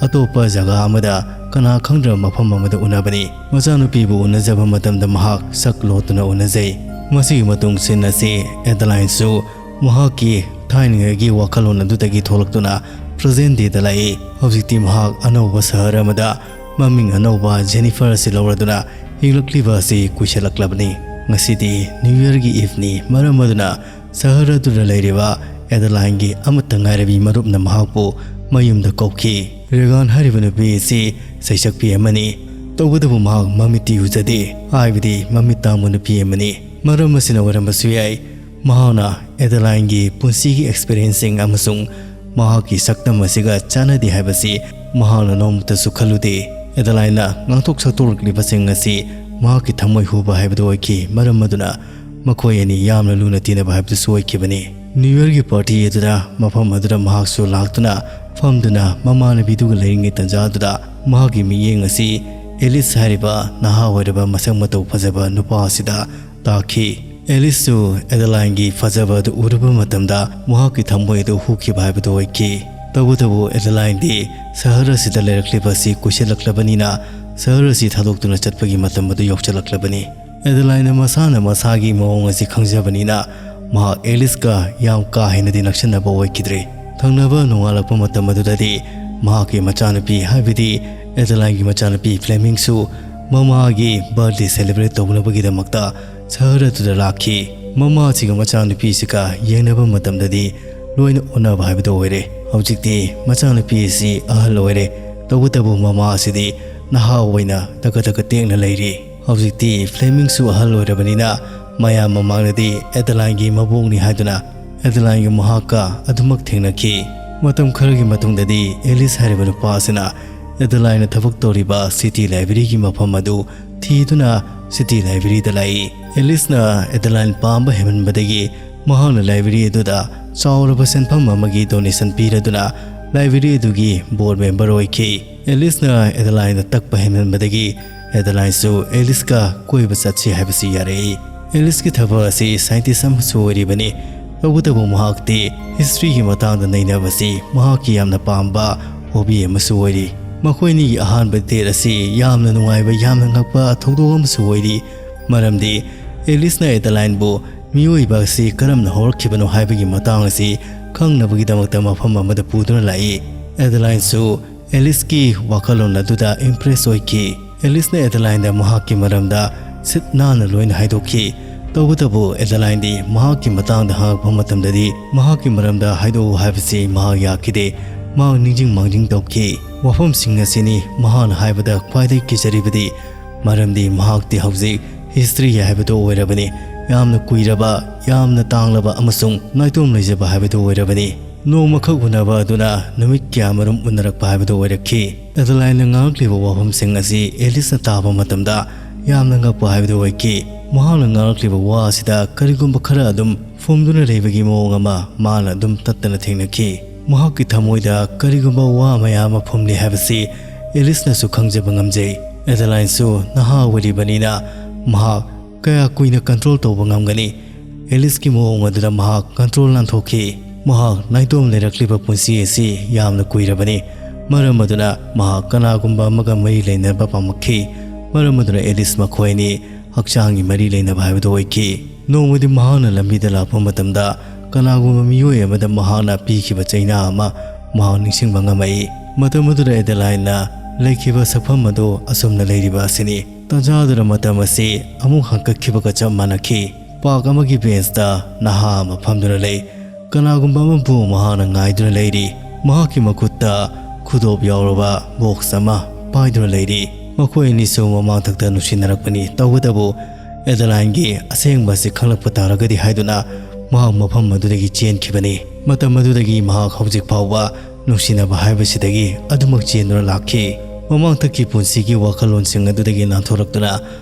ꯑꯇꯣꯞꯄ ꯖꯒꯥ ꯑꯃꯗ, ꯀꯅꯥ ꯈꯪꯗ꯭ꯔꯕ ꯃꯐꯝ ꯑꯃꯗ ꯎꯅꯕꯅꯤ꯫ ꯃꯆꯥꯅꯨꯄꯤꯕꯨ ꯎꯅꯖꯕ ꯃꯇꯝꯗ ꯃꯍꯥꯛ ꯁꯛ ꯂꯣꯠꯇꯨꯅ ꯎꯅꯖꯩ꯫ ꯃꯁꯤꯒꯤ ꯃꯇꯨꯡ ꯁꯤꯟ ꯑꯁꯤ ꯑꯦꯗꯂꯥꯏꯟꯁꯨ ꯃꯍꯥꯛꯀꯤ ꯊꯥꯏꯅꯉꯩꯒꯤ ꯋꯥꯈꯜꯂꯣꯟ ꯑꯗꯨꯗꯒꯤ ꯊꯣꯛꯂꯛꯇꯨꯅ ꯄ꯭ꯔꯖꯦꯟ ꯗꯦꯗ ꯂꯥꯛꯏ꯫ ꯍꯧꯖꯤꯛꯇꯤ ꯃꯍꯥꯛ ꯑꯅꯧꯕ ꯁꯍꯔ ꯑꯃꯗ ꯃꯃꯤꯡ ꯑꯅꯧꯕ ꯖꯦꯅꯤꯐꯔ ꯑꯁꯤ ꯂꯧꯔꯗꯨꯅ ꯍꯤꯡꯂꯛꯂꯤꯕ ꯑꯁꯤ ꯀꯨꯏꯁꯜꯂꯛꯂꯕꯅꯤ꯫ ꯉꯁꯤꯗꯤ ꯅ꯭ꯌꯨ ꯌꯔꯒꯤ ꯏꯚꯅꯤ꯫ ꯃꯔꯝ ꯑꯗꯨꯅ ꯁꯍꯔ ꯑꯗꯨꯗ ꯂꯩꯔꯤꯕ ꯑꯦꯗꯂꯥꯏꯟꯒꯤ ꯑꯃꯠꯇ ꯉꯥꯏꯔꯕꯤ ꯃꯔꯨꯞꯅ ꯃꯍꯥꯛꯄꯨ ꯃꯌꯨꯝꯗ ꯀꯧꯈꯤ꯫ ꯔꯦꯒꯥꯟ ꯍꯥꯏꯔꯤꯕ ꯅꯨꯄꯤ ꯑꯁꯤ ꯁꯩꯁꯛꯄꯤ ꯑꯃꯅꯤ꯫ ꯇꯧꯕꯇꯕꯨ ꯃꯍꯥꯛ ꯃꯃꯤꯠꯇꯤ ꯎꯖꯗꯦ, ꯍꯥꯏꯕꯗꯤ ꯃꯃꯤꯠ ꯇꯥꯡꯕ ꯅꯨꯄꯤ ꯑꯃꯅꯤ꯫ ꯃꯔꯝ ꯑꯁꯤꯅ ꯑꯣꯏꯔꯝꯕꯁꯨ ꯌꯥꯏ, ꯃꯍꯥꯛꯅ ꯑꯦꯗꯂꯥꯏꯟꯒꯤ ꯄꯨꯟꯁꯤꯒꯤ ꯑꯦꯛꯁꯄꯤꯔꯤꯌꯦꯟꯁꯁꯤꯡ ꯑꯃꯁꯨꯡ ꯃꯍꯥꯛꯀꯤ ꯁꯛꯇꯝ ꯑꯁꯤꯒ ꯆꯥꯟꯅꯗꯦ ꯍꯥꯏꯕꯁꯤ ꯃꯍꯥꯛꯅ ꯅꯣꯡꯃꯇꯁꯨ ꯈꯜꯂꯨꯗꯦ꯫ ꯑꯦꯗꯂꯥꯏꯟꯅ ꯉꯥꯡꯊꯣꯛ ꯁꯛꯇꯣꯛꯂꯛꯂꯤꯕꯁꯤꯡ ꯑꯁꯤ ꯃꯍꯥꯛꯀꯤ ꯊꯃꯣꯏ ꯍꯨꯕ ꯍꯥꯏꯕꯗꯨ ꯑꯣꯏꯈꯤ꯫ ꯃꯔꯝ ꯑꯗꯨꯅ ꯃꯈꯣꯏ ꯑꯅꯤ ꯌꯥꯝꯅ ꯂꯨꯅ ꯇꯤꯟꯅꯕ ꯍꯥꯏꯕꯗꯨꯁꯨ ꯑꯣꯏꯈꯤꯕꯅꯤ꯫ ꯅ꯭ꯌꯨ ꯌꯔꯒꯤ ꯄꯥꯔꯇꯤ ꯑꯗꯨꯗ ꯃꯐꯝ ꯑꯗꯨꯗ ꯃꯍꯥꯛꯁꯨ ꯂꯥꯛꯇꯨꯅ ꯐꯝꯗꯨꯅ ꯃꯃꯥꯟꯅꯕꯤꯗꯨꯒ ꯂꯩꯔꯤꯉꯩ ꯇꯥꯟꯖꯥ ꯑꯗꯨꯗ ꯃꯍꯥꯛꯀꯤ ꯃꯤꯠꯌꯦꯡ ꯑꯁꯤ ꯑꯦꯂꯤꯁ ꯍꯥꯏꯔꯤꯕ ꯅꯍꯥ ꯑꯣꯏꯔꯕ ꯃꯁꯛ ꯃꯇꯧ ꯐꯖꯕ ꯅꯨꯄꯥ ꯑꯁꯤꯗ ꯇꯥꯈꯤ꯫ ꯑꯦꯂꯤꯁꯁꯨ ꯑꯦꯗꯂꯥꯏꯟꯒꯤ ꯐꯖꯕ ꯑꯗꯨ ꯎꯔꯨꯕ ꯃꯇꯝꯗ ꯃꯍꯥꯛꯀꯤ ꯊꯃꯣꯏ ꯑꯗꯨ ꯍꯨꯈꯤꯕ ꯍꯥꯏꯕꯗꯨ ꯑꯣꯏꯈꯤ꯫ ꯇꯧꯕꯇꯕꯨ ꯑꯦꯗꯂꯥꯏꯟꯗꯤ ꯁꯍꯔ ꯑꯁꯤꯗ ꯂꯩꯔꯛꯂꯤꯕ ꯑꯁꯤ ꯀꯨꯏꯁꯜꯂꯛꯂꯕꯅꯤꯅ ꯁꯍꯔ ꯑꯁꯤ ꯊꯥꯗꯣꯛꯇꯨꯅ ꯆꯠꯄꯒꯤ ꯃꯇꯝ ꯑꯗꯨ ꯌꯧꯁꯤꯜꯂꯛꯂꯕꯅꯤ꯫ ꯑꯦꯗꯂꯥꯏꯟꯅ ꯃꯁꯥꯅ ꯃꯁꯥꯒꯤ ꯃꯑꯣꯡ ꯑꯁꯤ ꯈꯪꯖꯕꯅꯤꯅ ꯃꯍꯥꯛ ꯑꯦꯂꯤꯁꯀ ꯌꯥꯝ ꯀꯥ ꯍꯦꯟꯅꯗꯤ ꯅꯛꯁꯤꯟꯅꯕ ꯑꯣꯏꯈꯤꯗ꯭ꯔꯦ꯫ ꯊꯪꯅꯕ ꯅꯣꯡꯉꯥꯜꯂꯛꯄ ꯃꯇꯝ ꯑꯗꯨꯗꯗꯤ ꯃꯍꯥꯛꯀꯤ ꯃꯆꯥꯅꯨꯄꯤ, ꯍꯥꯏꯕꯗꯤ ꯑꯦꯗꯂꯥꯏꯟꯒꯤ ꯃꯆꯥꯅꯨꯄꯤ ꯐ꯭ꯂꯦꯃꯤꯡꯁꯨ ꯃꯃꯥꯒꯤ ꯕꯥꯔꯗꯦ ꯁꯦꯂꯦꯕ꯭ꯔꯦꯠ ꯇꯧꯅꯕꯒꯤꯗꯃꯛꯇ ꯁꯍꯔ ꯑꯗꯨꯗ ꯂꯥꯛꯈꯤ꯫ ꯃꯃꯥꯁꯤꯒ ꯃꯆꯥꯅꯨꯄꯤꯁꯤꯒ ꯌꯦꯡꯅꯕ ꯃꯇꯝꯗꯗꯤ ꯂꯣꯏꯅ ꯑꯣꯟꯅꯕ ꯍꯥꯏꯕꯗꯨ ꯑꯣꯏꯔꯦ꯫ ꯍꯧꯖꯤꯛꯇꯤ ꯃꯆꯥꯅꯨꯄꯤ ꯑꯁꯤ ꯑꯍꯜ ꯑꯣꯏꯔꯦ, ꯇꯧꯕꯇꯕꯨ ꯃꯃꯥ ꯑꯁꯤꯗꯤ ꯅꯍꯥ ꯑꯣꯏꯅ ꯇꯀ ꯇꯀ ꯇꯦꯛꯅ ꯂꯩꯔꯤ꯫ ꯍꯧꯖꯤꯛꯇꯤ ꯐ꯭ꯂꯦꯃꯤꯡꯁꯨ ꯑꯍꯜ ꯑꯣꯏꯔꯕꯅꯤꯅ ꯃꯌꯥꯝ ꯃꯃꯥꯡꯗꯗꯤ ꯑꯦꯗꯂꯥꯏꯟꯒꯤ ꯃꯕꯣꯛꯅꯤ ꯍꯥꯏꯗꯨꯅ ꯑꯦꯗꯂꯥꯏꯟꯒ ꯃꯍꯥꯛꯀ ꯑꯗꯨꯃꯛ ꯊꯦꯡꯅꯈꯤ꯫ ꯃꯇꯝ ꯈꯔꯒꯤ ꯃꯇꯨꯡꯗꯗꯤ ꯑꯦꯂꯤꯁ ꯍꯥꯏꯔꯤꯕ ꯅꯨꯄꯥ ꯑꯁꯤꯅ ꯑꯦꯗꯂꯥꯏꯟꯅ ꯊꯕꯛ ꯇꯧꯔꯤꯕ ꯁꯤꯇꯤ ꯂꯥꯏꯕ꯭ꯔꯦꯔꯤꯒꯤ ꯃꯐꯝ ꯑꯗꯨ ꯊꯤꯗꯨꯅ ꯁꯤꯇꯤ ꯂꯥꯏꯕ꯭ꯔꯦꯔꯤꯗ ꯂꯥꯛꯏ꯫ ꯑꯦꯂꯤꯁꯅ ꯑꯦꯗꯂꯥꯏꯟ ꯄꯥꯝꯕ ꯍꯦꯟꯃꯟꯕꯗꯒꯤ ꯃꯍꯥꯛꯅ ꯂꯥꯏꯕ꯭ꯔꯦꯔꯤ ꯑꯗꯨꯗ ꯆꯥꯎꯔꯕ ꯁꯦꯟꯐꯝ ꯑꯃꯒꯤ ꯗꯣꯅꯦꯁꯟ ꯄꯤꯔꯗꯨꯅ ꯂꯥꯏꯕ꯭ꯔꯦꯔꯤ ꯑꯗꯨꯒꯤ ꯕꯣꯔꯗ ꯃꯦꯝꯕꯔ ꯑꯣꯏꯈꯤ꯫ ꯑꯦꯂꯤꯁꯅ ꯑꯦꯗꯂꯥꯏꯟꯗ ꯇꯛꯄ ꯍꯦꯟꯃꯟꯕꯗꯒꯤ ꯑꯦꯗꯂꯥꯏꯟꯁꯨ ꯑꯦꯂꯤꯁꯀ ꯀꯣꯏꯕ ꯆꯠꯁꯤ ꯍꯥꯏꯕꯁꯤ ꯌꯥꯔꯛꯏ꯫ ꯑꯦꯂꯤꯁꯀꯤ ꯊꯕꯛ ꯑꯁꯤ ꯁꯥꯏꯟꯇꯤꯁ ꯑꯃꯁꯨ ꯑꯣꯏꯔꯤꯕꯅꯤ꯫ ꯇꯧꯕꯇꯕꯨ ꯃꯍꯥꯛꯇꯤ ꯍꯤꯁꯇ꯭ꯔꯤꯒꯤ ꯃꯇꯥꯡꯗ ꯅꯩꯅꯕꯁꯤ ꯃꯍꯥꯛꯀꯤ ꯌꯥꯝꯅ ꯄꯥꯝꯕ ꯍꯣꯕꯤ ꯑꯃꯁꯨ ꯑꯣꯏꯔꯤ꯫ ꯃꯈꯣꯏ ꯑꯅꯤꯒꯤ ꯑꯍꯥꯟꯕ ꯗꯦꯠ ꯑꯁꯤ ꯌꯥꯝꯅ ꯅꯨꯡꯉꯥꯏꯕ, ꯌꯥꯝꯅ ꯉꯛꯄ ꯊꯧꯗꯣꯛ ꯑꯃꯁꯨ ꯑꯣꯏꯔꯤ꯫ ꯃꯔꯝꯗꯤ ꯑꯦꯂꯤꯁꯅ ꯑꯦꯗꯂꯥꯏꯟꯕꯨ ꯃꯤꯑꯣꯏꯕ ꯑꯁꯤ ꯀꯔꯝꯅ ꯍꯧꯔꯛꯈꯤꯕꯅꯣ ꯍꯥꯏꯕꯒꯤ ꯃꯇꯥꯡ ꯑꯁꯤ ꯈꯪꯅꯕꯒꯤꯗꯃꯛꯇ ꯃꯐꯝ ꯑꯃꯗ ꯄꯨꯗꯨꯅ ꯂꯥꯛꯏ꯫ ꯑꯦꯗꯂꯥꯏꯟꯁꯨ ꯑꯦꯂꯤꯁꯀꯤ ꯋꯥꯈꯜꯂꯣꯟ ꯑꯗꯨꯗ ꯏꯝꯄ꯭ꯔꯦꯁ ꯑꯣꯏꯈꯤ꯫ ꯑꯦꯂꯤꯁꯅ ꯑꯦꯗꯂꯥꯏꯟꯗ ꯃꯍꯥꯛꯀꯤ ꯃꯔꯝꯗ ꯁꯤꯠ ꯅꯥꯟꯅ ꯂꯣꯏꯅ ꯍꯥꯏꯗꯣꯛꯈꯤ꯫ ꯇꯧꯕꯇꯕꯨ ꯑꯦꯗꯂꯥꯏꯟꯗꯤ ꯃꯍꯥꯛꯀꯤ ꯃꯇꯥꯡꯗ ꯍꯪꯉꯛꯄ ꯃꯇꯝꯗꯗꯤ ꯃꯍꯥꯛꯀꯤ ꯃꯔꯝꯗ ꯍꯥꯏꯗꯣꯛꯎ ꯍꯥꯏꯕꯁꯤ ꯃꯍꯥꯛ ꯌꯥꯈꯤꯗꯦ꯫ ꯃꯍꯥꯛ ꯅꯤꯡꯁꯤꯡ ꯃꯥꯡꯖꯤꯡ ꯇꯧꯈꯤ꯫ ꯋꯥꯐꯝꯁꯤꯡ ꯑꯁꯤꯅꯤ ꯃꯍꯥꯛꯅ ꯍꯥꯏꯕꯗ ꯈ꯭ꯋꯥꯏꯗꯒꯤ ꯀꯤꯖꯔꯤꯕꯗꯤ, ꯃꯔꯝꯗꯤ ꯃꯍꯥꯛꯇꯤ ꯍꯧꯖꯤꯛ ꯍꯤꯁꯇ꯭ꯔꯤ ꯍꯥꯏꯕꯗꯨ ꯑꯣꯏꯔꯕꯅꯤ꯫ ꯌꯥꯝꯅ ꯀꯨꯏꯔꯕ, ꯌꯥꯝꯅ ꯇꯥꯡꯂꯕ ꯑꯃꯁꯨꯡ ꯅꯥꯏꯇꯣꯝ ꯂꯩꯖꯕ ꯍꯥꯏꯕꯗꯨ ꯑꯣꯏꯔꯕꯅꯤ꯫ ꯅꯣꯡꯃꯈꯛ ꯎꯅꯕ ꯑꯗꯨꯅ ꯅꯨꯃꯤꯠ ꯀꯌꯥꯃꯔꯨꯝ ꯎꯅꯔꯛꯄ ꯍꯥꯏꯕꯗꯨ ꯑꯣꯏꯔꯛꯈꯤ꯫ ꯑꯦꯗꯂꯥꯏꯟꯅ ꯉꯥꯡꯂꯛꯂꯤꯕ ꯋꯥꯐꯝꯁꯤꯡ ꯑꯁꯤ ꯑꯦꯂꯤꯁꯅ ꯇꯥꯕ ꯃꯇꯝꯗ ꯌꯥꯝꯅ ꯉꯛꯄ ꯍꯥꯏꯕꯗꯨ ꯑꯣꯏꯈꯤ꯫ ꯃꯍꯥꯛꯅ ꯉꯥꯡꯂꯛꯂꯤꯕ ꯋꯥ ꯑꯁꯤꯗ ꯀꯔꯤꯒꯨꯝꯕ ꯈꯔ ꯑꯗꯨꯝ ꯐꯨꯝꯗꯨꯅ ꯂꯩꯕꯒꯤ ꯃꯑꯣꯡ ꯑꯃ ꯃꯥꯅ ꯑꯗꯨꯝ ꯇꯠꯇꯅ ꯊꯦꯡꯅꯈꯤ꯫ ꯃꯍꯥꯛꯀꯤ ꯊꯃꯣꯏꯗ ꯀꯔꯤꯒꯨꯝꯕ ꯋꯥ ꯃꯌꯥꯝ ꯑꯃ ꯐꯨꯝꯂꯤ ꯍꯥꯏꯕꯁꯤ ꯑꯦꯂꯤꯁꯅꯁꯨ ꯈꯪꯖꯕ ꯉꯝꯖꯩ꯫ ꯑꯦꯗꯂꯥꯏꯟꯁꯨ ꯅꯍꯥ ꯑꯣꯏꯔꯤꯕꯅꯤꯅ ꯃꯍꯥꯛ ꯀꯌꯥ ꯀꯨꯏꯅ ꯀꯟꯇ꯭ꯔꯣꯜ ꯇꯧꯕ ꯉꯝꯒꯅꯤ? ꯑꯦꯂꯤꯁꯀꯤ ꯃꯑꯣꯡ ꯑꯗꯨꯗ ꯃꯍꯥꯛ ꯀꯟꯇ꯭ꯔꯣꯜ ꯅꯥꯟꯊꯣꯛꯈꯤ꯫ ꯃꯍꯥꯛ ꯅꯥꯏꯇꯣꯝ ꯂꯩꯔꯛꯂꯤꯕ ꯄꯨꯟꯁꯤ ꯑꯁꯤ ꯌꯥꯝꯅ ꯀꯨꯏꯔꯕꯅꯤ꯫ ꯃꯔꯝ ꯑꯗꯨꯅ ꯃꯍꯥꯛ ꯀꯅꯥꯒꯨꯝꯕ ꯑꯃꯒ ꯃꯔꯤ ꯂꯩꯅꯕ ꯄꯥꯝꯂꯛꯈꯤ꯫ ꯃꯔꯝ ꯑꯗꯨꯅ ꯑꯦꯂꯤꯁ ꯃꯈꯣꯏ ꯑꯅꯤ ꯍꯛꯆꯥꯡꯒꯤ ꯃꯔꯤ ꯂꯩꯅꯕ ꯍꯥꯏꯕꯗꯨ ꯑꯣꯏꯈꯤ꯫ ꯅꯣꯡꯃꯗꯤ ꯃꯍꯥꯛꯅ ꯂꯝꯕꯤꯗ ꯂꯥꯛꯄ ꯃꯇꯝꯗ ꯀꯅꯥꯒꯨꯝꯕ ꯃꯤꯑꯣꯏ ꯑꯃꯗ ꯃꯍꯥꯛꯅ ꯄꯤꯈꯤꯕ ꯆꯩꯅꯥ ꯑꯃ ꯃꯍꯥꯛ ꯅꯤꯡꯁꯤꯡꯕ ꯉꯝꯃꯛꯏ꯫ ꯃꯇꯝ ꯑꯗꯨꯗ ꯑꯦꯗꯦꯂꯥꯏꯟꯅ ꯂꯩꯈꯤꯕ ꯁꯛꯐꯝ ꯑꯗꯨ ꯑꯁꯨꯝꯅ ꯂꯩꯔꯤꯕ ꯑꯁꯤꯅꯤ꯫ ꯇꯥꯟꯖꯥꯗꯨꯗ ꯃꯇꯝ ꯑꯁꯤ ꯑꯃꯨꯛ ꯍꯟꯀꯠꯈꯤꯕꯒ ꯆꯞ ꯃꯥꯟꯅꯈꯤ꯫ ꯄꯥꯔꯛ ꯑꯃꯒꯤ ꯕꯦꯟꯁꯇ ꯅꯍꯥ ꯑꯃ ꯐꯝꯗꯨꯅ ꯂꯩ꯫ ꯀꯅꯥꯒꯨꯝꯕ ꯑꯃꯕꯨ ꯃꯍꯥꯛꯅ ꯉꯥꯏꯗꯨꯅ ꯂꯩꯔꯤ꯫ ꯃꯍꯥꯛꯀꯤ ꯃꯈꯨꯠꯇ ꯈꯨꯗꯣꯞ ꯌꯥꯎꯔꯕ ꯕꯣꯛꯁ ꯑꯃ ꯄꯥꯏꯗꯨꯅ ꯂꯩꯔꯤ꯫ ꯃꯈꯣꯏ ꯑꯅꯤꯁꯨ ꯃꯃꯥꯡꯊꯛꯇ ꯅꯨꯡꯁꯤꯅꯔꯛꯄꯅꯤ꯫ ꯇꯧꯕꯇꯕꯨ ꯑꯦꯗꯦꯂꯥꯏꯟꯒꯤ ꯑꯁꯦꯡꯕ ꯑꯁꯤ ꯈꯪꯂꯛꯄ ꯇꯥꯔꯒꯗꯤ ꯍꯥꯏꯗꯨꯅ ꯃꯍꯥꯛ ꯃꯐꯝ ꯑꯗꯨꯗꯒꯤ ꯆꯦꯟꯈꯤꯕꯅꯤ꯫ ꯃꯇꯝ ꯑꯗꯨꯗꯒꯤ ꯃꯍꯥꯛ ꯍꯧꯖꯤꯛ ꯐꯥꯎꯕ ꯅꯨꯡꯁꯤꯅꯕ ꯍꯥꯏꯕꯁꯤꯗꯒꯤ ꯑꯗꯨꯃꯛ ꯆꯦꯟꯗꯨꯅ ꯂꯥꯛꯈꯤ꯫ ꯃꯃꯥꯡꯊꯛꯀꯤ ꯄꯨꯟꯁꯤꯒꯤ ꯋꯥꯈꯜꯂꯣꯟꯁꯤꯡ ꯑꯗꯨꯗꯒꯤ ꯅꯥꯟꯊꯣꯔꯛꯇꯨꯅ